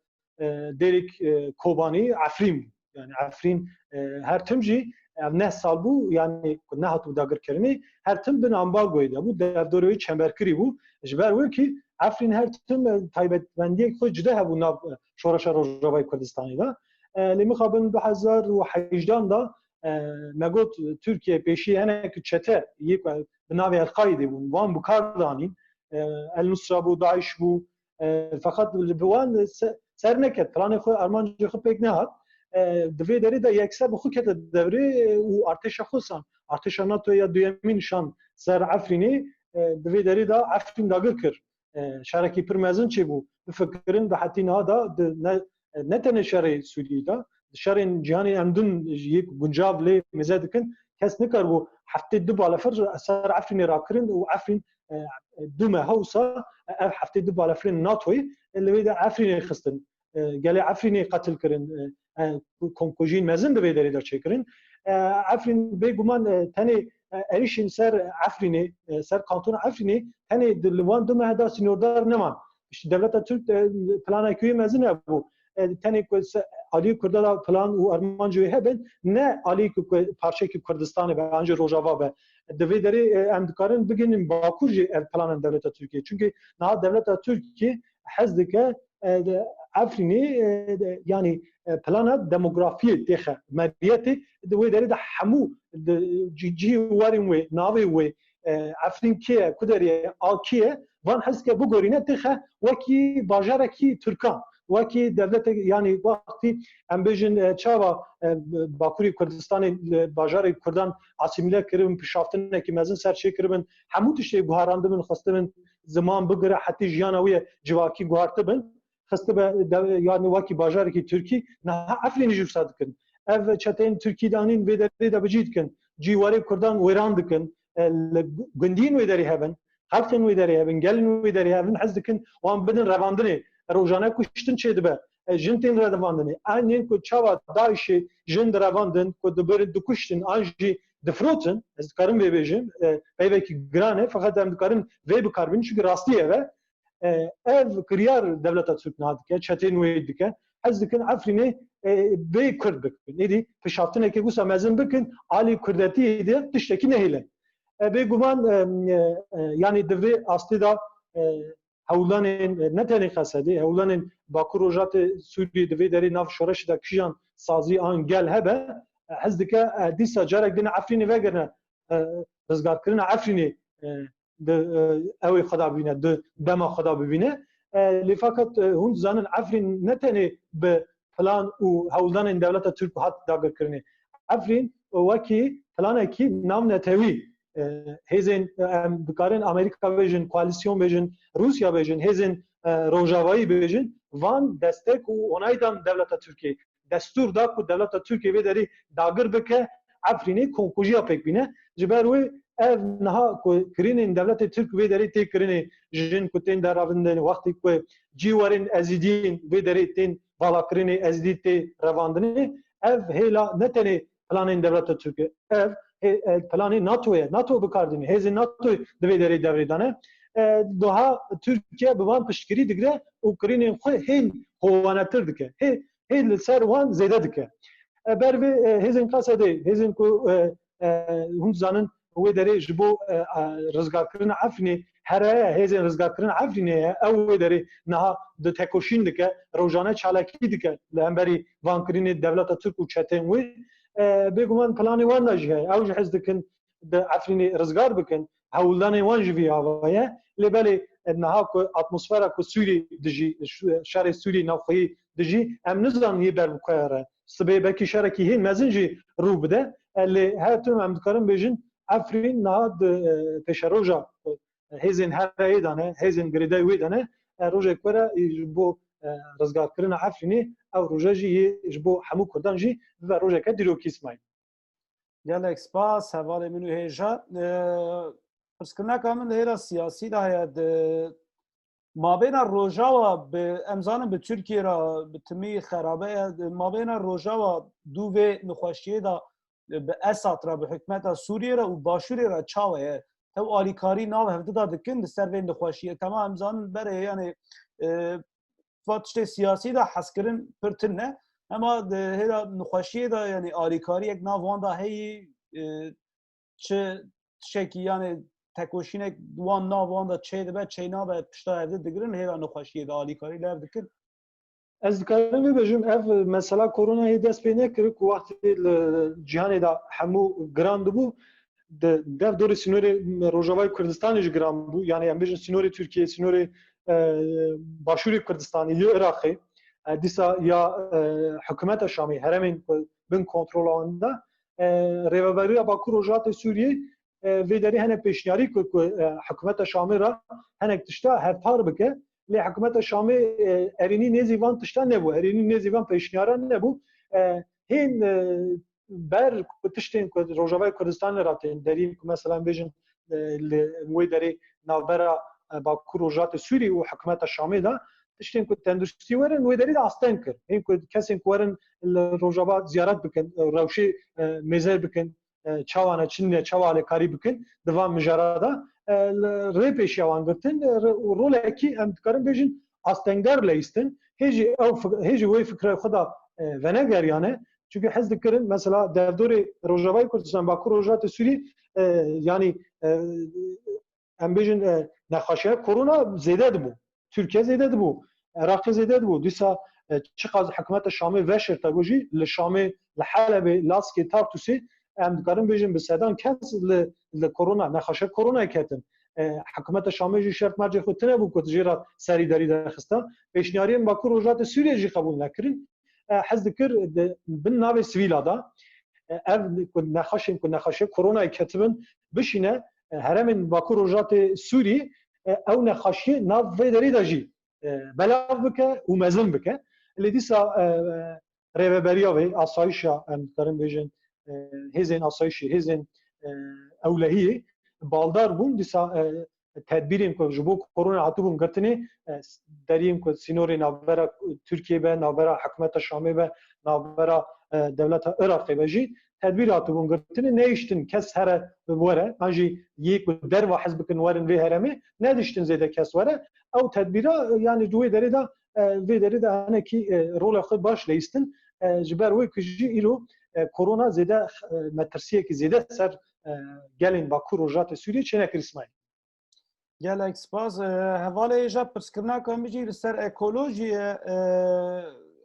e, Dêrîk, e, Kobanî, Efrîn bû. Yanî Efrîn, e, her tim jî ev neh sal bû, yanî ku nehatibû dagirkirinê, her tim bin ambargoyê de bû, devdorê wê çemberkirî bû. Ji ber wê kî Efrîn her tim, e, taybetmendiyek xwe cide hebû nav, e, şoreşa Rojavayê Kurdistanê de. E, lê mixabin du hezar û hejdehan de, e, me got Tirkiye pêşî hinek çete yê ku bi navê El-Qaîdê bûn, wan bi kar danîn. E, El Nusra bû, DAIŞ bû, e, feqet li bi wan se-, ser neket. Planê xwe, armancê xwe pêk nehat. E, di vê derê de yekser bi xwe kete devrê, e, û artêşa xwe san. Artêşa NATO ya duyemîn şan ser Efrînê, e, di vê derê de Efrîn dagir kir. E, şerekî pir mezin çêbû. Bifikirin, di hetî niha de di ne, ne tenê şerê Sûriyê de, di şerên cîhanê em din yê guncav lê mêze dikin, kes nikaribû heftê du balefir ser Efrînê rakirin û Efrîn, e, du meha wisa, e, ev heftê du balefirên NATOyê, e, li wê de Efrînê xistin. E, gelê Efrînê qetil kirin, e, e, komkujiyên mezin di vê derê de çêkirin. E, Efrîn bêguman, e, tenê, e, êrişên ser Efrînê, e, ser kantona Efrînê tenê di li wan du meh de sînordar neman. Îşte dewleta Tirk, e, planekî wê mezin hebû. E, tenê ku se-, aliyê Kurda de plan û armancê wê hebin, ne aliyê ku, ku parçeyekî Kurdistanê be, an jî Rojava be. Di vê derê, e, em dikarin bigihînin Bakur jî ev planan dewleta Tirkiyê. Çunkî niha dewleta Tirkiyê hez dike, e, de, Efrînê, e, de, yanî, e, plana demografiyê têxe meriyetê, di wê derê de hemû di cî-, cihê warên wê, navê wê, e, Efrîn kê ye, ku derê ye, a kê ye, van hez dike bigorîne têxe wekî bajarekî Tirkan, wekî devletek, yanî wextî em bêjin, e, çawa, e, Bakurê Kurdistanê li bajarê Kurdan asîmîle kiribin, pişaftinekî mezin ser çê kiribin, hemû tiştê guherandibin, xistibin ziman bigire hetî jiyana wê civakî guhartibin, xistibe de, yanî wekî bajarekî Tirkî, niha Efrînê jî wisa dikin. Ev çeteyên Tirkî danîn vê derê de bi cî dikin. Cî warê Kurdan wêran dikin. E, li gundiyên wê derê hebin, xelkên wê derê hebin, gelên wê derê hebin, hez dikin wan bidin revandinê. Rojane kuştin çêdibe. E, jin tên revandinê. Eynên ku çawa DAIŞê jin direvandin, ku dibirin, dikuştin, an jî difirotin, ez dikarim vê bêjim, e, peyvekî giran e, feqet em dikarin vê bikarbin, çunkî rastî ev e. E, ev kiryar dewleta Tirk niha dike, çetên wê dike. Hez dikin Efrînê, e, bê Kurd bikin. Êdî pişaftinekê wisa mezin bikin, alî Kurdetiyê de tiştekî nehêlin. E, bêguman, e, e, e, yanî di vê astê de, e, hewlanên, e, ne tenê Qesedê, hewlanên Bakur Rojatê Sûriyê di vê derê nav şoreşê de kijan sazî an gel hebe, e, hez dike, e, dîsa carek din Efrînê vegirine, rizgarkirina Efrînê, e, di, e, ew ê xwe da bibîne, di dema xwe da bibîne. E, lê fakat, e, hûn dizanin Efrîn ne tenê bi plan û hewldanên dewleta Tirk hat dagirkirinê. Efrîn wekî planekî navnetewî, e, hêzên, e, em dikarin Amerîka bêjin, koalîsyon bêjin, Rûsya bêjin, hêzên, e, rojavayî bêjin, van destek û onay dan dewleta Tirkiyê. Destûr da ku dewleta Tirkiyê vê derê dagir bike, Efrînê komkujiya pêk bîne. Ji ber wê ev niha ku kirînên dewletê Tirk vê derê tê kirinê, jin ku tên deravindin, wextê ku cîwarên Ezîdiyên vê derê tên valakirinê, Ezîdî tê revandinê, ev hêla ne tenê planên dewleta Tirk e, ev hê-, e, planê NATO ye. NATO bi kar dîne. Hêzên NATO di vê derê devrê de ne. E, doha Tirkiye bi van piştgirî digire û kirînên xwe hên hovanetir dike. Hê, hê li ser wan zêde dike. E, ber vê, e, hêzên Qesedê, hêzên ku, e, e, hûn dizanin wê derê ji bo, e, e, rizgarkirina Efrînê here ye, hêzên rizgarkirina Efrînê ye, ew wê derê niha di tekoşîn dike, rojane çalakî dike li hemberî vankirinê dewleta Tirk û çetên wê. E, bêguman planê wan de jî heye. Ew jî hez dikin di Efrînê rizgar bikin. Hewldanên wan jî vî ava ye. Lê belê, e, niha ku atmosfera ku Sûrî dijî, ş-, şerê Sûrî navxweyî dijî, em nizanin yê ber bi ku re. Sibê belkî şerekî hê mezin jî rû bide. E, lê her tim em dikarin bêjin Efrîn niha di, e, pêşeroja, e, hêzên hereyê de ne, hêzên girêdayî wê de ne. E, rojek were, e, ji bo, e, rizgarkirina Efrînê, ew roje jî yê ji bo hemû Kurdan jî bibe rojeke dîrokî, Îsmaîl. Gelek spas, hevalê min û hêja. E, pirskirneka min di hêla siyasî de heye, di mabêna Rojava bi, em zanin bi Tirkiye re bi timî xerabe ye, di mabêna Rojava dû vê nexweşiyê de bi Esad re, bi hikûmeta Sûriyê re û Başûrê re çawa ye? Tev alîkarî nav hevdi de dikin li ser vê nexweşiyê. Tema em zanin berê, yanî, e, va tiştê siyasî de hezkirin pir tune. Hema di hêla nexweşiyê de, yanî alîkariyek nav wan de heyî, e, çi tiştekî, yanî tekoşînek wan nav wan de çê dibe, çê nabe, pişta hevdi digirin, hêla nexweşiyê de alîkarî li hev dikin. Ez dikarim vê bêjim, ev mesela koronayê dest pê nekir ku wextê li cîhanê de hemû giran dibû, di dev dorê sînorê Rojavayê Kurdistanê jî giran bû. Yanî em bêjin sînorê Tirkiyê, sînorê, e, Başûrê Kurdistanê, yê Iraqê, e, dîsa ya, e, hikûmeta Şamê, herêmên ku bin kontrola wan de, e, Rêveberiya Bakur Rojhilatê Sûriyê, e, vê derê hinek pêşniyarî kir ku, e, hikûmeta Şamê re hinek tişta hevpar bike. Lê hikûmeta Şamê, e, erênî nêzî van tişta nebû, erênî nêzî van pêşniyara nebû. E, hên, e, ber ku tiştên ku Rojavayê Kurdistanê re tên, deriyên ku mesela em bêjin, e, li wê derê navbera, e, Bakur Rojhilatê Sûrî û hikûmeta Şamê de tiştên ku tenduristî werin, wê derî de asteng kir. Hên ku kesên ku werin li Rojava ziyaret bikin, e, rewşê, e, mêze bikin, e, çawa ne, çi ne, çawa alêkarî bikin, di van mijara de, e, li rê pêşiya wan girtin, e, re-, û rolekî em dikarin bêjin astengdar leyîstin. Hê jî ew fik-, hê jî wê fikra xwe da, e, venegeriyane. Çunke hez dikirin, mesela, devdorê Rojavayê Kurdistan, Bakur Rojhilatê Sûrî, e, yanî, e, em bêjin, e, nexweşiya korona zêde dibû. Tirkiye zêde dibû. Iraqê zêde dibû. Dîsa, e, çiqas hikûmeta Şamê veşirta ku jî li Şamê, li Helebê, Laskê, Tartusê, em dikarin bêjin bi sedan kes li, li korona, nexweşiya koronayê ketin. E, hikûmeta Şamê jî şert mercê xwe tune bû ku jê re serîdarî derxista. Pêşniyariyên Bakur Rojhilatê Sûriyê jî qebûl nekirin. E, hez dikir di bin navê sivîla de, e, ev ku nexweşên ku nexweşiya koronayê ketibin bişîne, e, herêmên Bakur Rojhilatê Sûrî, e, ew nexweşiyê nav vê derê de jî, e, belav bike û mezin bike. Lê dîsa, e, rêveberiya vê asayişa, em dikarin bêjin, e, hêzên asayişê, hêzên, e, ewlehiyê baldar bûn. Dîsa, e, tedbîrên ku ji bo korona hatibûn girtinê, e, deriyên ku sînorê navbera Tirkiyê be, navbera hikûmeta Şamê be, navbera, e, dewleta Iraqê be jî, tedbîr hatibûn girtinê, nehiştin kes here were, an jî yê ku derva hez bikin werin vê herêmê, nediştin zêde kes were. Ew tedbîra, e, yanî di wê derê de, e, vê derê de hinekî, e, rola xwe baş leyîstin, e, ji ber wê ku jî îro, e, korona zêde, e, metirsiyekî zêde ser, e, gelên Bakur Rojhilatê Sûriyê çênekir, Îsmaîl. Gelek spas. E, hevalê hêja, pirsgirneka min jî li ser ekolojiyê, e,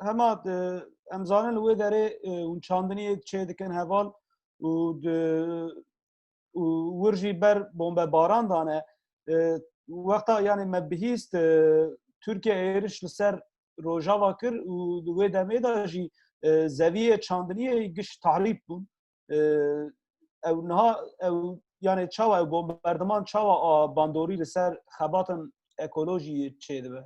hema, e, em zanin li wê derê, e, hûn çandiniyê çê dikin heval û di, û wir jî ber bombebaran dane. E, wexta, yanî me bihîst, e, Tirkiye êriş li ser Rojava kir û di wê demê de jî, e, zeviyê çandiniyê giş tahrîb bûn. E, ew niha, ew, yanî çawa ew bomberdiman çawa a bandorî li ser xebatên ekolojiyê çêdibe?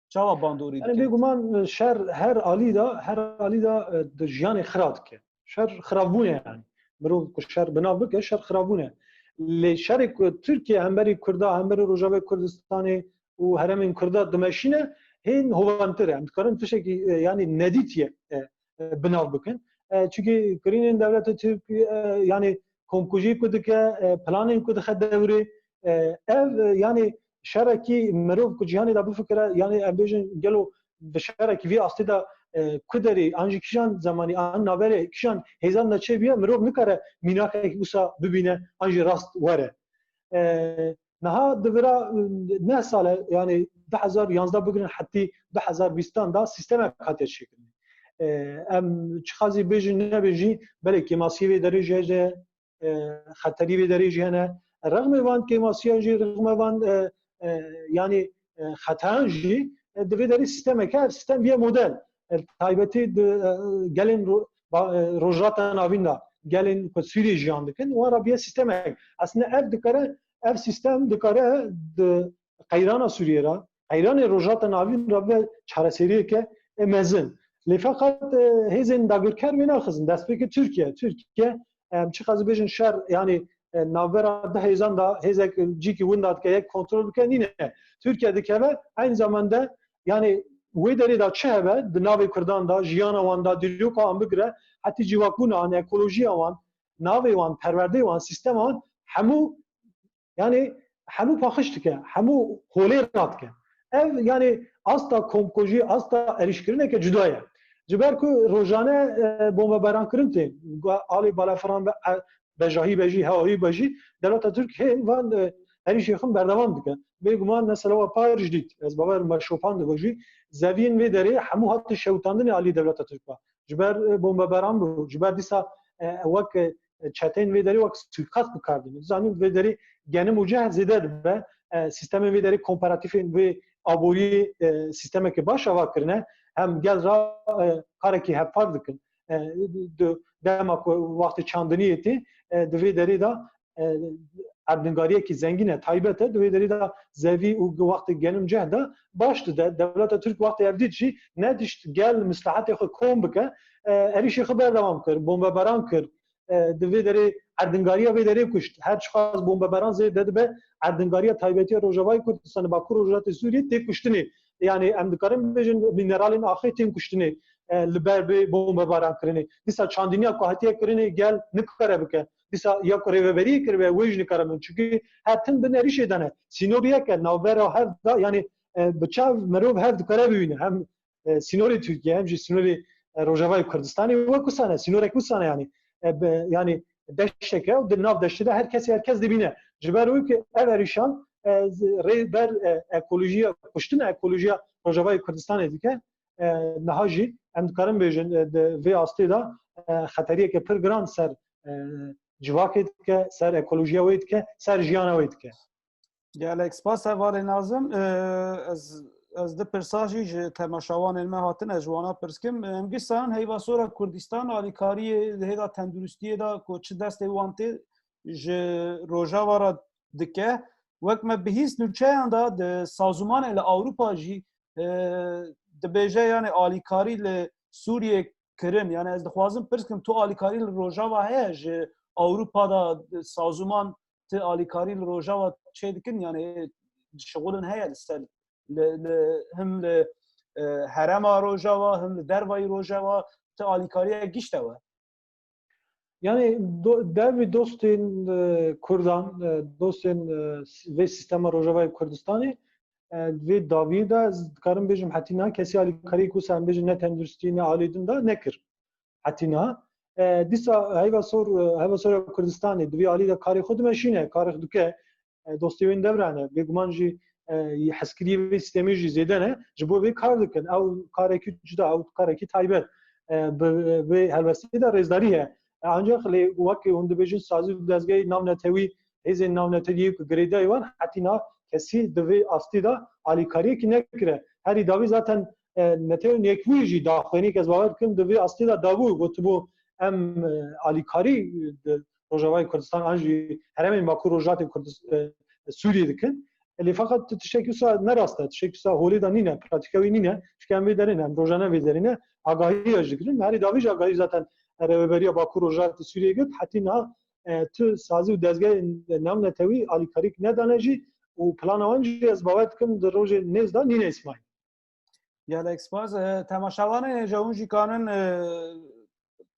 Çawa bandorî dike? Yanî bêguman şer her alî de, her alî de, e, di jiyanê xira dike. Şer xirabûn e yanî. Mirov ku şer bi nav bike, şer xirabûn e. Lê şerê ku Tirkiye hemberî Kurda, hemberî Rojavê Kurdistanê û herêmên Kurda dimeşîne, hên hovandtir e. Em dikarin tiştekî, e, yanî nedîtiye, e, e, bi nav bikin. E, çunkî kirînên dewleta Tirk, e, yanî komkujî ku dike, e, planên ku dixe dewrê, e, ev, e, yanî şerekî mirov ku cîhanê de bifikire, yanî em bêjin gelo bi şerekî vî astê de, e, ku derê an jî kîjan zemanî, an navberê kîjan hêzan de çêbûye, mirov nikare mînakekî wisa bibîne an jî rast were. E, niha di vira, e, neh sal e, yanî du hezar yanzdeh bigirin hetî du hezar bîstan de sîstemek hatiye çêkirin. E, em çiqasî bêjin nebêjî, belê kêmasiyê vê derê jî heye, e, xeterî vê derê jî hene. Rexmê van kêmasiyan jî, rexmê van, e, e, yanî, e, xeteran jî, e, di vê derê sîstemek her sîstem bîye model. E, taybetî di, e, gelên ro-, ba-, e, Rojhilata Navîn de, gelên ku Sûriyê jiyan dikin, wan re bîye sîstemek. Aslında ev dikare, ev sîstem dikare di qeyrana Sûriyê re, qeyranê Rojhilata Navîn re bibe çareseriyeke, e, mezin. Lê feqet, e, hêzên dagirker wê naxizin. Destpêkê Tirkiye. Tirkiye, em çiqas bêjin şer, yanî, e, navbera du hêzan de hêzek cîkî winda dike, yek kontrol bike, nîne. Tirkiye dikeve, eynî zamanda, yanî, wê derê de çi hebe, di navê Kurdan de, jiyana wan de, dîroka wan bigire, hetî civakbûna wan, ekolojiya wan, navê wan, perwerdeyê wan, sîstema wan, hemû, yanî, hemû paqij dike, hemû holê radike. Ev, yanî, asta komkujî, asta erîşkirineke cuda ye. Ji ber ku rojane, e, bombebarankirin tê, alê balafiran be, e, bejahî be jî, hewayî be jî, dewleta Tirk hê van, e, erîşê xwe berdewam dike. Bêguman mesela we par jî dît, ez bawer me şopandibe jî, zeviyên vê derê hemû hatin şewitandinê alî dewleta Tirk ve. Ji ber, e, bombebaran bû, ji ber dîsa, e, wek, e, çeteyên vê derê wek suîkast bi kar dînin. Zanîn vê derê genim û ceh zêde dibe, e, sîstemên vê derê, komparatîfên vê aboriyê, e, sîstemeke baş ava kirine. Hem gel re, e, karekî hevpar dikin. E, di, dema ku wextê çandiniyê tê, e, di vê derê de, e, erdningariyekî zengîn e, taybet e, di vê derê de zevî û wextê genim ceh de baş dide. Dewleta Tirk wextê ev dît jî nedişt gel mislahetê xwe kom bike, e, erîşê xwe berdewam kir, bombebaran kir, e, di vê derê erdningariya vê derê kuşt. Her çiqas bombebaran zêde dibe, erdningariya taybetiya Rojavayê Kurdistanê, Bakur Rojhilatê Sûriyê tê kuştinê. Yanî em dikarin bêjin mîneralên axê tên kuştinê, e, li ber bê bombebaran kirinê. Dîsa çandiniya ku hatiye kirinê gel nikare bike. Dîsa ya ku rêveberiyê kiribe, wê jî nikare bin. Çunkî her tim bin erîşê de ne. Sînor yek e, navbera hev da, yanî, e, bi çav mirov hev dikare bibîne. Hem, e, sînorê Tirkiye, hem jî sînorê, e, Rojavayê Kurdistanê wek wisa ne. Sînorek wisa ne yanî. E, bi, yanî deşteke û di nav deştê de her kesê her kes dibîne. Ji ber wê ku ev erîşan, e, rê ber, e, ekolojiya, kuştina ekolojiya Rojavayê Kurdistanê dike. E, niha jî em dikarin bêjin, e, di vê astê de, e, xeteriyeke pir giran ser, e, civakê dike, ser ekolojiya wê dike, ser jiyana wê dike. Gelek spas hevalê Nazim. E, ez, ez di pirsa jî ji temaşavanên me hatine, ji wana pirs kim. Em giş sayan heyva sora Kurdistan alîkariyê di hêla tenduristiyê de ku çi destê wan tê ji Rojava re dike. Wek me bihîst nûçeyan de di sazûmanê li Ewropa jî, e, dibêje, yanî alîkarî li Sûriyê kirin. Yanî ez dixwazim pirs kim, tu alîkarî li Rojava heye ji Ewropa de, sazûman ti alîkarî li Rojava çê dikin? Yanî şixulin heye li ser, li, li, him li, e, herêma Rojava, him li dervayî Rojava ti alîkariyek gişt e we? Yanî do-, dervî dostên, e, Kurdan, e, dostên, e, s-, vê sîstema Rojavayê Kurdistanê, e, vê dawiyê de ez dikarim bêjim hetî niha kesî alîkariyek wisa em bêjin ne tenduristî ne alî din de nekir. Hetî niha. E, dîsa heyva sor, e, heyva sor ya Kurdistanê di vê alî de karê xwe dimeşîne, karê xwe dike, e, dostê wê devre ne. Bêguman jî, e, hezkiriyê vê sîstemê jî zêde ne. Ji bo vê kar dikin. Ew karekî cuda, ew karekî taybet. E, bi, bi helwestê de rêzdarî heye. E, ancak lê wekî hûn dibêjin sazî û dezgehê navnetewî, hêzên navnetewî yê ku girêdayî wan hetî niha kesî di vê astê de alîkariyekî nekire. Herî dawî zaten, e, Netewên Yekbûyî jî daxuyaniyek ez bawer dikim di vê astê de dabû, gotibû em, e, alîkarî di Rojavayê Kurdistan an jî herêmên Bakur Rojhilatê Kurdis-, e, Sûriyê dikin. Lê feqet tiştekî wisa ne rast e, tiştekî wisa holê de nîne, pratîka wî nîne. Çike em vê derê ne, em rojane vê derê ne, agahiya jî digirin. Herî dawî jî agahî zaten Rêveberiya Bakur Rojhilatê Sûriyê girt, hetî niha, e, tu sazî û dezgehên navnetewî alîkarîk nedane jî û plana wan jî ez bawer dikim di rojê nêz de nîne, Îsmaîl. Gelek spas. E, temaşevanên hêja hûn jî kanin, e,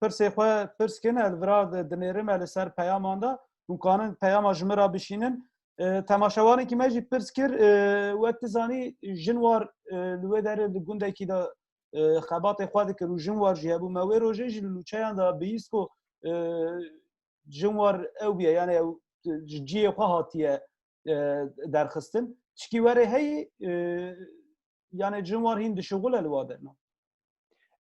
pirsê xwe pirs kin, ez vira di-, dinêrim, e, li ser peyaman de. Hûn kanin peyama ji min re bişînin. E, temaşevanekî me jî pirs kir, e, wek tu zanî, Jinwar, e, li wê derê li gundekî de, e, xebatê xwe dikir û Jinwar jî hebû. Me wê rojê jî li nûçeyan de bihîst ku, e, Jinwar ew bûye, yani ew ji cihê xwe hatiye, e, derxistin. Tişkî werê heyî, e, yani Jinwar hîn dişixule li wa derna?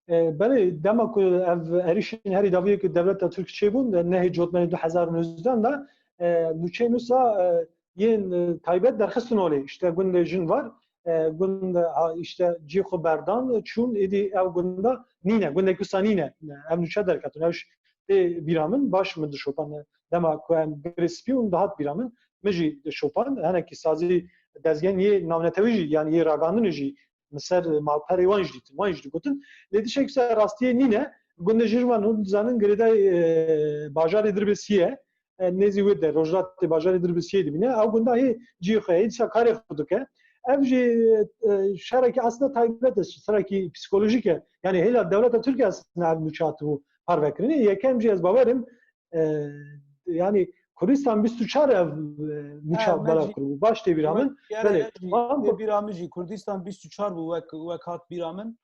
E, belê, dema ku ev êrîşên herî dawiyê ku dewleta Tirk çêbûn, nehê Cotmenê du hezar û nozdeh de, e, nûçeyên wisa, e, yên, e, taybet derxistin holê. İşte gundê Jinwar, e, gund, ha, işte cihê xwe berdan, çûn, êdî ew gunda nîne, gundek wisa nîne. Ev nûçe derketin. Ew tê bîra min, baş min dişopand. Dema ku em Girê Spî û dihat bîra min, min jî dişopand. Hinekî sazî dezgehên yê navnetewî jî, yani yê ragihandinê jî min ser malperê wan jî dîtin, wan jî digotin. Lê tiştek wisa rastiyê nîne. Gundê Jinwar, hûn dizanin girêdayî, e, bajarê Dirbêsiyê ye. E, nêzî wê de, rojhilatê bajarê Dirbêsiyê dibîne. Ew gunda hê cihê xwe ye, dîsa karê xwe dike. Ev jî, e, şerekî aslında taybet e, şerekî psîkolojîk e. Yani hêla dewleta Tirk e aslında ev nûçe hatibû parvekirinê. Yekem jî ez bawerim, e, yani Kurdistan bîst û çar ev, e, nûçe belav kiribû. Baş tê bîra min. Belê. Wan tê bîra min jî Kurdistan bîst û çar bû wek, wek hat bîra min.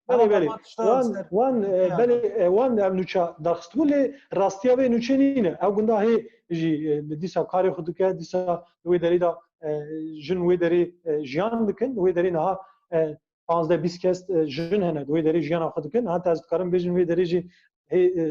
Belê, belê. Wan, wan, e, belê, e, wan ev nûça daxistibû, lê rastiya vê nûçê nîne. Ew gunda hê jî, e, dîsa karê xwe dike, dîsa wê derê de, e, jin wê derê, e, jiyan dikin, wê derê niha, e, panzdeh bîst kes, e, jin hene, di wê derê jiyana xwe dikin. Heta ez dikarim bêjim, wê derê jî hê, e,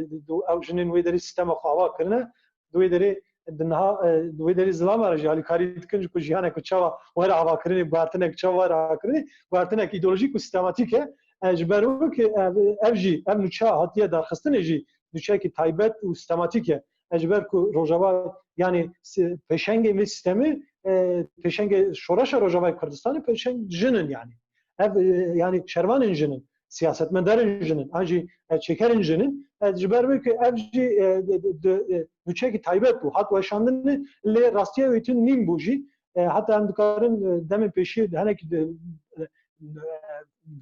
ew jinên wê derê sîstema xwe ava kirine. Di wê derê, di niha, e, di wê derê zilama re jî alîkarî dikin, ji ku jiyanek ku çawa were avakirinê, guhertinek çawa were avakirinê, guhertinek îdeolojîk û sîstematîk e. E, ji ber wê ku ev, ev jî, ev nûçe hatiye darxistinê jî nûçeyekî taybet û sîstematîk e. E, ji ber ku Rojava, yani, si-, pêşengê vê sîstemê, e, pêşengê şoreşa Rojavayê Kurdistanê pêşeng jin in, yani. Ev, e, yani, şervanên jin in, siyasetmedarên jin in, an jî, e, çêkerên jin in. E, ji ber wê ku ev jî, e, di, di, di, e, nûçeyekî taybet bû, hat weşandinê, lê rastiya wê tune nîn bû jî. E, heta em dikarin, e, demên pêşî hinekî di, e, e,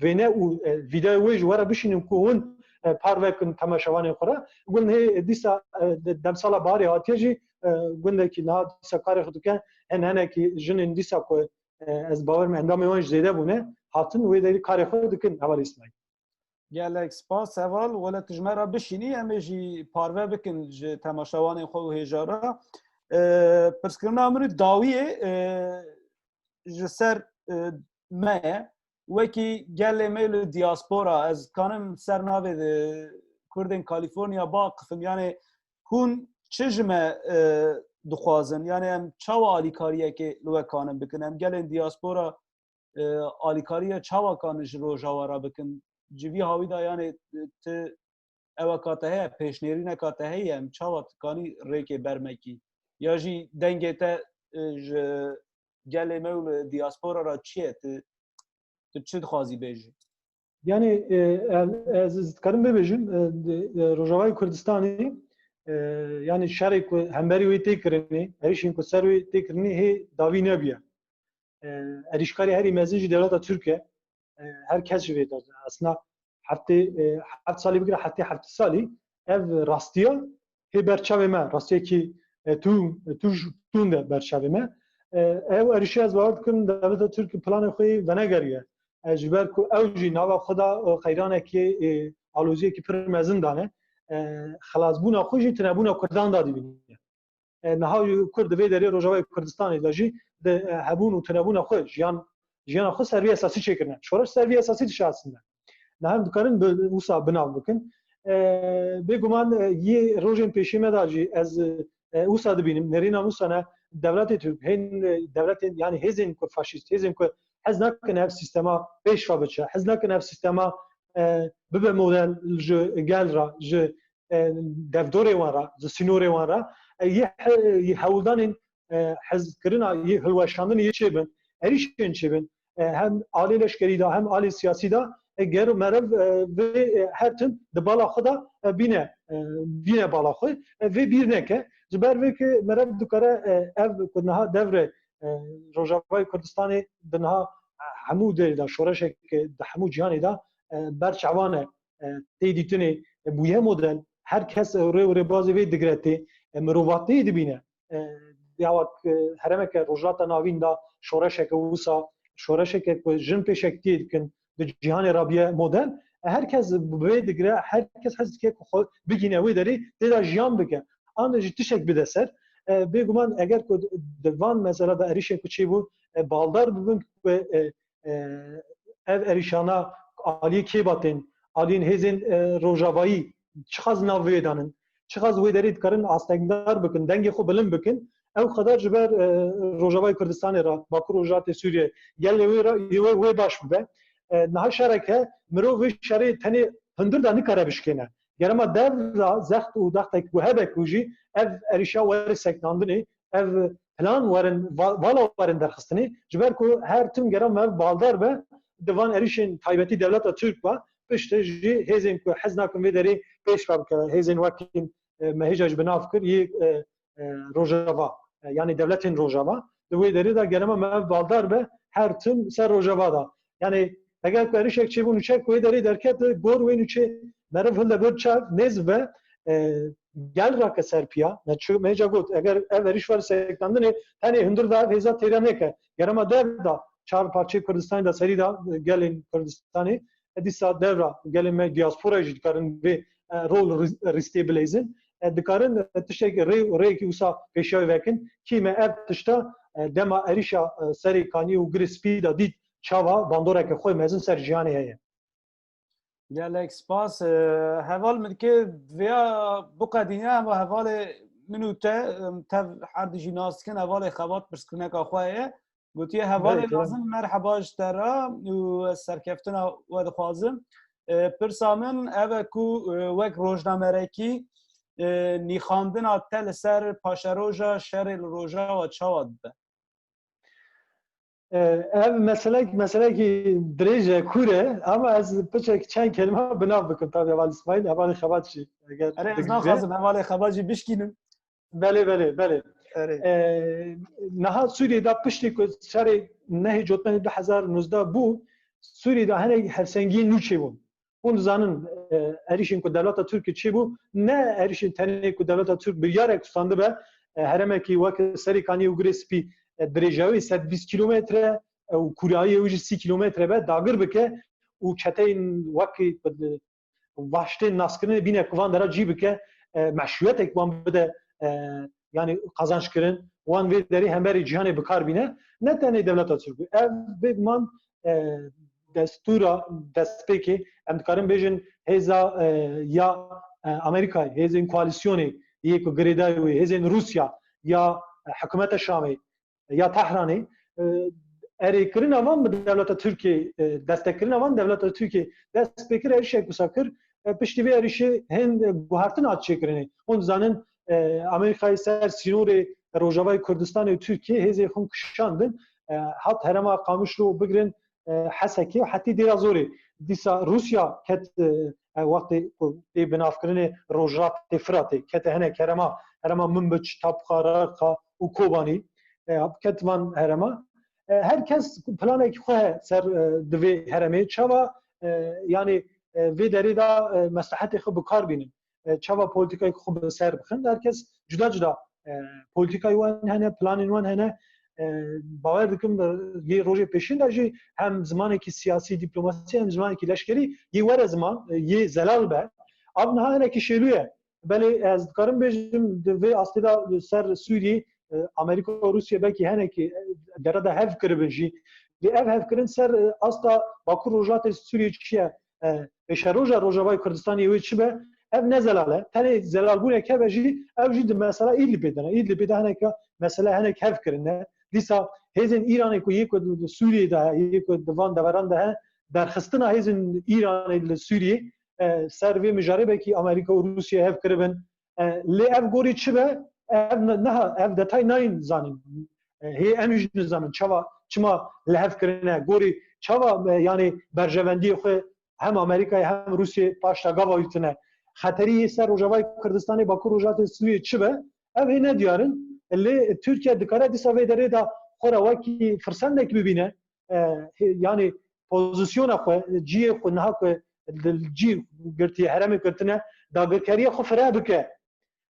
wêne û, e, vîdeoyê wê ji we re bişînin ku hûn, e, parve kin temaşevanên xwe re. Gund hê dîsa, e, de-, demsala baharê hatiye jî, e, gundekî niha dîsa karê xwe dike, hin hinekî jinên dîsa ku, e, ez bawer me endamên wan jî zêde bûne, hatin wê derî karê xwe dikin, Heval Îsmaîl. Gelek spas, Heval, wele tu ji me re bişînî, em ê jî parve bikin ji temaşevanên xwe û hêja re. E, pirskirina min û dawiyê, e, ji ser, e, me ye. Wekî gelê me li diaspora, ez kanim ser navê de Kurdên California biaqifim, yani hûn çi ji me, e, dixwazin? Yani em çawa alîkariyekê li we kanin bikin? Em gelên diaspora, e, alîkariya çawa kanin ji Rojava re bikin? Ji vî hawî de yani, e, ti eweka te heye, pêşnêrîneka te heye, em çawa tu kanî rêkê bermekî? Ya jî dengê te, e, ji gelê me û li diaspora re çi ye? Tu, tu çi dixwazî bêjî? Yani, e, em, ez, ez dikarim bibêjim, e, di, e, Rojavayê Kurdistanê, e, yani şerê ku hemberî wê tê kirinê, êrîşên ku ser wê tê kirinê hê dawî nebûye. E, êrîşkarê herî mezin jî dewleta Tirk e. E, her kes ji vê derdin. Aslında heftê, e, heft salî bigire heftê heft salî ev rastiya hê ber çavê me, rastiyekî, e, tû-, tûj-, tûnd e ber çavê me. E, ew êrîşê ez bawer dikim dewleta Tirk planê xwe yê venegeriye. E, ji ber ku ew jî nava xwe de, e, qeyranekê, e, aloziyekî pir mezin dane. E, xelasbûna xwe jî tunebûna Kurdan da dibîne. E, niha Kurd di vê derê Rojavayê Kurdistanê de jî di, e, hebûn û tunebûna xwe, jiyan, jiyana xwe ser vî esasî çêkirine. Şoreş ser vî esasî dişe aslinde. Niha em dikarin bi, wisa binav bikin. E, bêguman, e, yê rojên pêşî me de jî ez, e, wisa dibînim, nêrînan wisa ne, dewletê Tirk, hên, e, dewletên, yanî hêzên ku faşîst, hêzên ku hez nakin ev sîstema pêş ve biçe, hez nakin ev sîstema, e, bibe model ji gel re, ji, e, devdorê wan re, ji sînorê wan re, e, yê he-, yê hewldanên, e, hezkirina, yê hilweşandinê yê çêbin, êrîşên çêbin, e, hem alê leşkerî de, hem alê siyasî de, e, ger meriv, e, vê, e, her tim di bala xwe de, e, bîne, e, bîne bala xwe, e, vê bîr neke. Ji ber vê ku meriv dikare, e, ev ku niha devre, e, Rojavayê Kurdistanê di niha, e, hemû derê de, şoreşek, e, di hemû cîhanê de, e, ber çavan e, e, tê dîtinê, e, bûye model, her kes, e, rê û rêbazê vê digire tê, e, mirovatiyê dibîne. E, ya wek, e, herêmeke Rojhilata Navîn de şoreşeke wisa, şoreşeke ku jin pêşengtiyê dikin, di cîhanê re bûye model, e, her kes bi vê digire, her kes hez dike ku xwe bigihîne wê derê, tê de jiyan bike. An jî tiştek bide ser. E, bêguman eger ku di van mesela de êrîşên ku çêbû, e, baldar bibin ku, e, e, ev êrîşana aliyê kê ve tên, aliyên hêzên, e, rojavayî çiqas nav wê danin, çiqas wê derê dikarin astengdar bikin, dengê xwe bilind bikin, ew xedar ji ber, e, Rojavayê Kurdistanê re, Bakur Rojhilatê Sûriyê, gelê wê re, wê, wê baş bibe. E, niha şerek e, mirov vê şerê tenê hundir de nikare bişkêne. Gerema dev de zext û dextek ku hebe ku jî ev êrîşa were sekinandinê, ev plan werin, va-, vala werin derxistinê, ji ber ku her tim gera me baldar be, di van êrîşên taybetî dewleta Tirk ve, piştre jî hêzên ku hez nakin vê derê pêş ve bikeve, hêzên wekî, e, me hêja ji bi nav kir, yê, e, e, Rojava, e, yanî dewletên Rojava, di wê derê de gerema me ev baldar be, her tim ser Rojava da. Yanî eger ku êrîşek çêbû, nûçek wê derê derket, gor wê nûçê meriv hilde gor çav nêz be, e, gel rake ser piya. Me çi, me ca got, eger ev êrîş were sekinandinê, tenê hundir de ev hêza têra neke. Gerema dev da çar parçeyê Kurdistanê de serî de, e, gelên Kurdistanê, e, dîsa dev ra gelên me diaspora jî dikarin vê, e, rol ris-, rîstê bileyzin. E, dikarin, e, tiştek rê, rêyekî wisa pêşiya wê vekin. Kî me ev tişta, e, dema êrîşa, e, Serê Kaniyê û Girê Spî de dît, çawa bandoreke xwe mezin ser cîhanê heye. Gelek spas. E, heval min dike vêya biqedîne, hema hevalê min û te, em, tev her dijî nas dikin, hevalê Xebat pirskirineka xwe heye. Gotiye, hevalê Nazim, merheba ji te re û ez serkeftina we dixwazim. E, pirsa min ev e ku, e, wek rojnamerekî, e, nîxandina te li ser paşeroja şerê li Rojava çawa dibe? E, ev meselek, meselekî dirêj e, kûr e, ama ez piçek çend kelîme bi nav bikim, tabii, heval Îsmaîl, hevalê Xebat jî, eger Erê, ez digire. Naxwazim hevalê Xebat jî bişkînim. Belê, belê, belê. Erê. E, niha Sûriyê de piştî ku şerê nehê Cotmenê du hezar nûzdeh bû, Sûriyê de hinek hevsengiyên nû çêbûn. Hûn dizanin, e, êrîşên ku dewleta Tirkiyê çêbû, ne êrîşên tenê ku dewleta Tirk biryarek standibe, e, herêmekî wek Serê Kaniyê û Girê Spî, e, dirêjayî wê sed bîst kîlometre, e, û kûrayî wê jî sî kîlometre be, dagir bike û çeteyên wekî, e, vaştên naskirinê bîne ku van dera cî bike, e, meşruiyetek wan bide, e, yanî qazanç kirin, wan vê derê hemberî cîhanê bi kar bîne, ne tenê dewleta Tirk. Ev bêguman, e, destûra destpêkê, em dikarin bêjin hêza, e, ya, e, Amerîkayê, hêzên koalîsyonê yê ku girêdayî wê, hêzên Rûsya ya, e, hikûmeta Şamê, ya Tehranê, e, erêkirina van bi dewleta Tirkiyê, e, destekirina van dewleta Tirkiyê dest pê kir, êrîşek wisa kir, e, piştî vê êrîşê hin, e, guhertin hat çêkirinê. Hûn dizanin, e, Amerîkayê ser sînorê Rojavayê Kurdistanê û Tirkiyê hêzê xwe kişandin, e, hat herêma Qamişlo bigirin, e, Hesekê û hetî Dêra Zorê. Dîsa Rûsya ket, e, e, wextê ku tê binavkirinê Rojhilatê Firatê, kete hinek herêma, herêma Minbic, Tabxa, Reqa û Kobanî, e, ket van herêma. E, her kes planekî xwe heye ser, e, di vê herêmê. Çawa, e, yanî, e, vê derê de, e, meslahetê xwe bi kar bînin. E, çawa polîtîkayê xwe bi ser bixin. Her kes cuda cuda, e, polîtîkayê wan hene, planên wan hene. E, bawer dikim, e, yê rojê pêşîn de jî hem zimanekî siyasî, dîplomasî, hem zimanekî leşkerî yê were ziman, e, yê zelal be. Ev niha hinekî şêlû ye. Belê ez dikarim bêjim, di vê astê de li ser Sûriyê, e, Amerîka û Rûsya belkî hinekî, e, dere de hev kiribin jî. Lê ev hevkirin ser, e, asta Bakur Rojhilatê Sûriyê çi ye? E, pêşeroja Rojavayê Kurdistanê wê çi be? Ev ne zelal e. Tenê zelalbûnek hebe jî, ew jî di mesela Îdlibê de ne. Îdlibê de hineke mesele hinek hev kirine. Dîsa hêzên Îranê ku yê ku di Sûriyê de, yê ku di van deveran de he, derxistina hêzên Îranê li Sûriyê, e, ser vê mijarê belkî Amerîka û Rûsya hev kiribin. E, lê ev gorî çi be? Ev ne-, niha, ev detay nayên zanîn. E, hê em jî nizanin çawa, çima li hev kirine. Gorî çawa, e, yanî berjewendiyê xwe hem Amerîkayê hem Rûsyê paşta gava wî tine. Xeterî yê ser Rojavayê Kurdistanê, Bakur Rojhilatê Sûriyê çi be? Ev hê nediyar in. Lê Tirkiye dikare dîsa vê derê de xwe re wekî firsendek bibîne. E, hê-, yanî pozisyona xwe, cihê xwe niha ku li cî girtiye, herêmê girtine, dagirkeriya xwe fireh bike.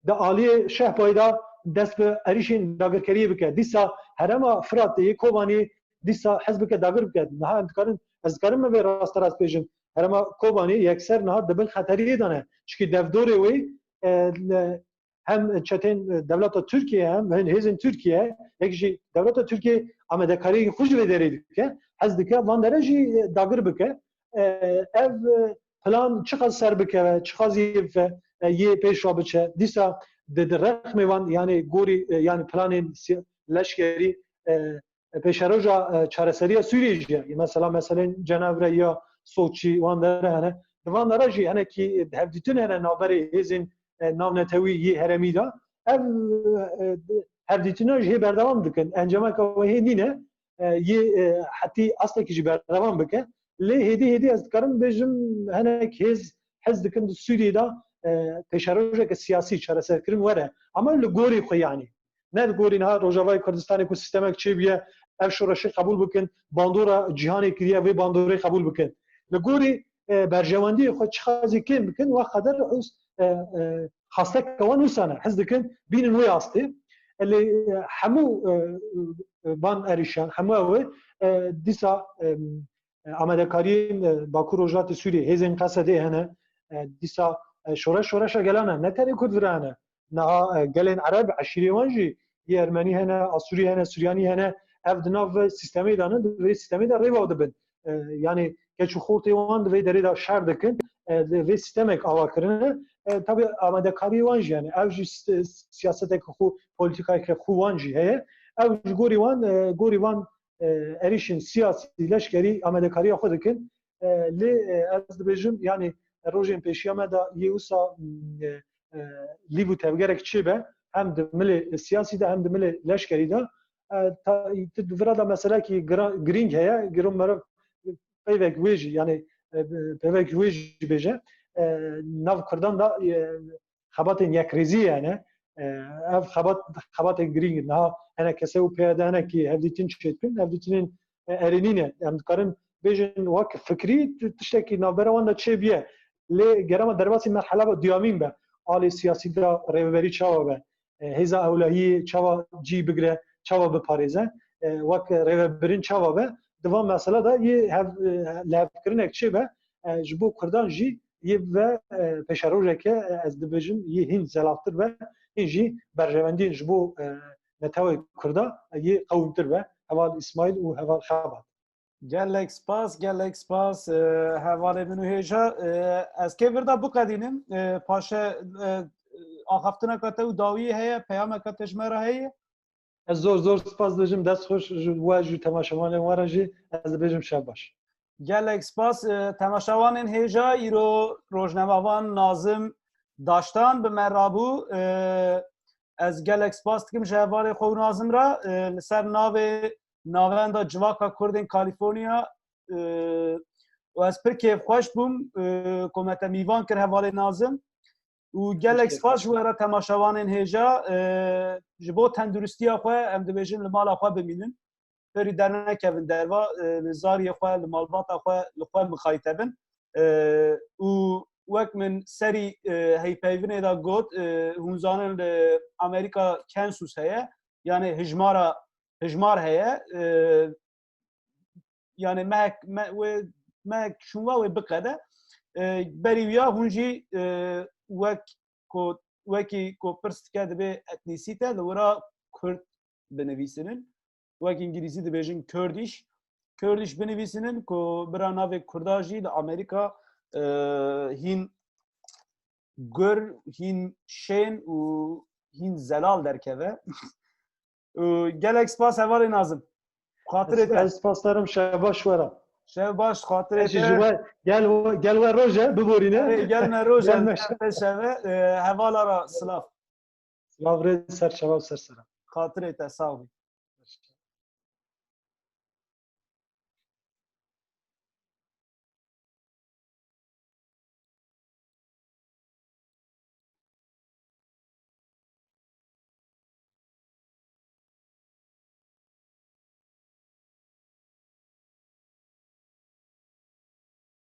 Di aliyê Şehbayê de dest bi êrîşên dagirkeriyê bike. Dîsa herêma Firatê yê Kobanê dîsa hez bike dagir bike. Niha em dikarin, ez dikarim me vê rasterast bêjim. Herêma Kobanê yekser niha di bin xeteriyê de ne. Çikî devdorê wê, e, li, hem çetên, e, dewleta Tirkiye hem hin hêzên Tirkiye, yek jî dewleta Tirkiye amadekariyê xwe ji vê derê dike. Hez dike van dere jî, e, dagir bike. E, ev, e, plan çiqas ser bikeve, çiqas yê bife, e, yê pêş ve biçe. Dîsa di, di rexmê van, yanî gorî, e, yanî planên si-, leşkerî, e, pêşeroja, e, çareseriya Sûriyê jî ye. Mesela meselên Cenevre ya Soçî, wan dere hene. Di van dere jî hinekî hevdîtin hene navberê hêzên, e, navnetewî yê herêmî de. Ev, e, hevdîtina jî hê berdewam dikin. Encameke wê hê nîne. E, yê, e, hetî astekî jî berdewam bike. Lê hêdî hêdî ez dikarim bêjim hinek hêz hez dikin di Sûriyê de, e, pêşerojeke siyasî çareserkirin were. Ama li gorî xwe yanî. Ne li gorî niha Rojavayê Kurdistanê ku sistemek çêbûye, ev şoreşê qebûl bikin, bandora cîhanê kiriye, vê bandorê qebûl bikin. Li gorî, e, berjewendiyê xwe çiqasî kêm bikin, wext qeder ew, e, e, xasteke wan wisa ne. Hez dikin bînin wê astê. E, lê, e, hemû, e, e, van êrîşan, hemû ew, e, dîsa, e, e, amadekariyên, e, Bakur Rojhilatê Sûriyê, hêzên Qesedê hene, e, dîsa, e, şoreş, şoreşa gelan e, ne tenê Kurd vira hene. Niha, e, gelên Ereb, eşîrê wan jî, yê Ermenî hene, Asûrî hene, Suryanî hene, ev di nav vê sîstemê de ne, di vê sîstemê de rêva dibin. E, yanî keç û xortê wan di vê derê de şer dikin, e, di vê sîstemek ava kirine. E, tabî amadekariyê wan jî, yanî ev jî si-, siyaseteke xwe, polîtîkayeke xwe wan jî heye. Ew ji gorî wan, e, gorî wan, e, êrîşên siyasî, leşkerî amadekariya xwe dikin. E, lê, e, ez dibêjim, yanî rojên pêşiya me de yê wisa, e, e, lîv û tevgerek çêbe, hem di milê siyasî de hem di milê leşkerî de. E, ta, tu vira de meselekî gira-, girîng heye, giro meriv peyvek wê jî, yanî, e, peyvek wê jî bêje, e, nav Kurdan de, e, xebatên yekrêzî hene. E, ev xebat, xebatên girîng in. Niha hene kese û P Y D hinekî hevdîtin çêdikin. Hevdîtinên, e, erênî ne. Em dikarin bêjin wek fikrî ti-, tiştekî navbera wan de çêbûye. Lê gerama derbasî merhela duyamîn be. Alê siyasî de rêveberî çawa be? E, hêza ewlehiyê çawa cî bigire, çawa biparêze? E, wek rêvebirin çawa be? Di van mesela de yê hev-, e, lihevkirinek çêbe, e, ji bo Kurdan jî yê ve, e, pêşerojeke, e, ez dibêjim, yê hîn zelaltir be, hîn jî berjewendiyên ji bo, e, netewê Kurda, e, yê qewimtir be, heval Îsmaîl û heval Xebat. Gelek spas, gelek spas, e, hevalê min û hêja. E, ez kê vir de biqedînim, e, paşe, e, axaftineka te û dawiyê heye, peyameka te ji me re heye? Ez zor, zor spas dibêjim, dest xweş ji we, ji temaşevanên we re jî ez dibêjim şev baş. Gelek spas, e, temaşevanên hêja, îro rojnamevan Nazim Daştan bi me rabû. E, ez gelek spas dikim ji hevalê xwe û Nazim re, e, li ser navê Navenda Civaka Kurdên Kalîforniya, e, û ez pir kêfxweş bûm, e, ku me te mîvan kir hevalê Nazim. Û gelek spas ji we re temaşevanên hêja, e, ji bo tenduristiya xwe em dibêjin li mala xwe bimînin. Berî dernekevin derva, e, li zariyê xwe, li malbata xwe, li xwe mixayte bin. E, û wek min serî, e, heypeyvinê de got, e, hûn zanin li Amerîka census heye, yanî hijmara, hijmar heye, e, yanî mehek, me, wê, mehek şûnva wê biqede. E, berî wiya hûn jî, e, wek ku, wekî ku pirs dike dibê etnîsîte, li wira Kurd binivîsinin. Wek îngilîzî dibêjin Kurdish. Kurdish binivîsinin ku bira navê Kurda jî li Amerîka, e, hîn gur, hîn şên û hîn zelal derkeve. Û gelek spas hevalê Nazim. Xatirê Ez, te. ez spas derim, şev baş we re. Şev baş, xatirê Ez jî ji te. we, gel, gel we roj e, biborîne. Erê, gel me roj e, Gel me gel me şev e. E, hevala ra silav. Silav rê ser şeva û ser sera. Xatirê te, sağ bî.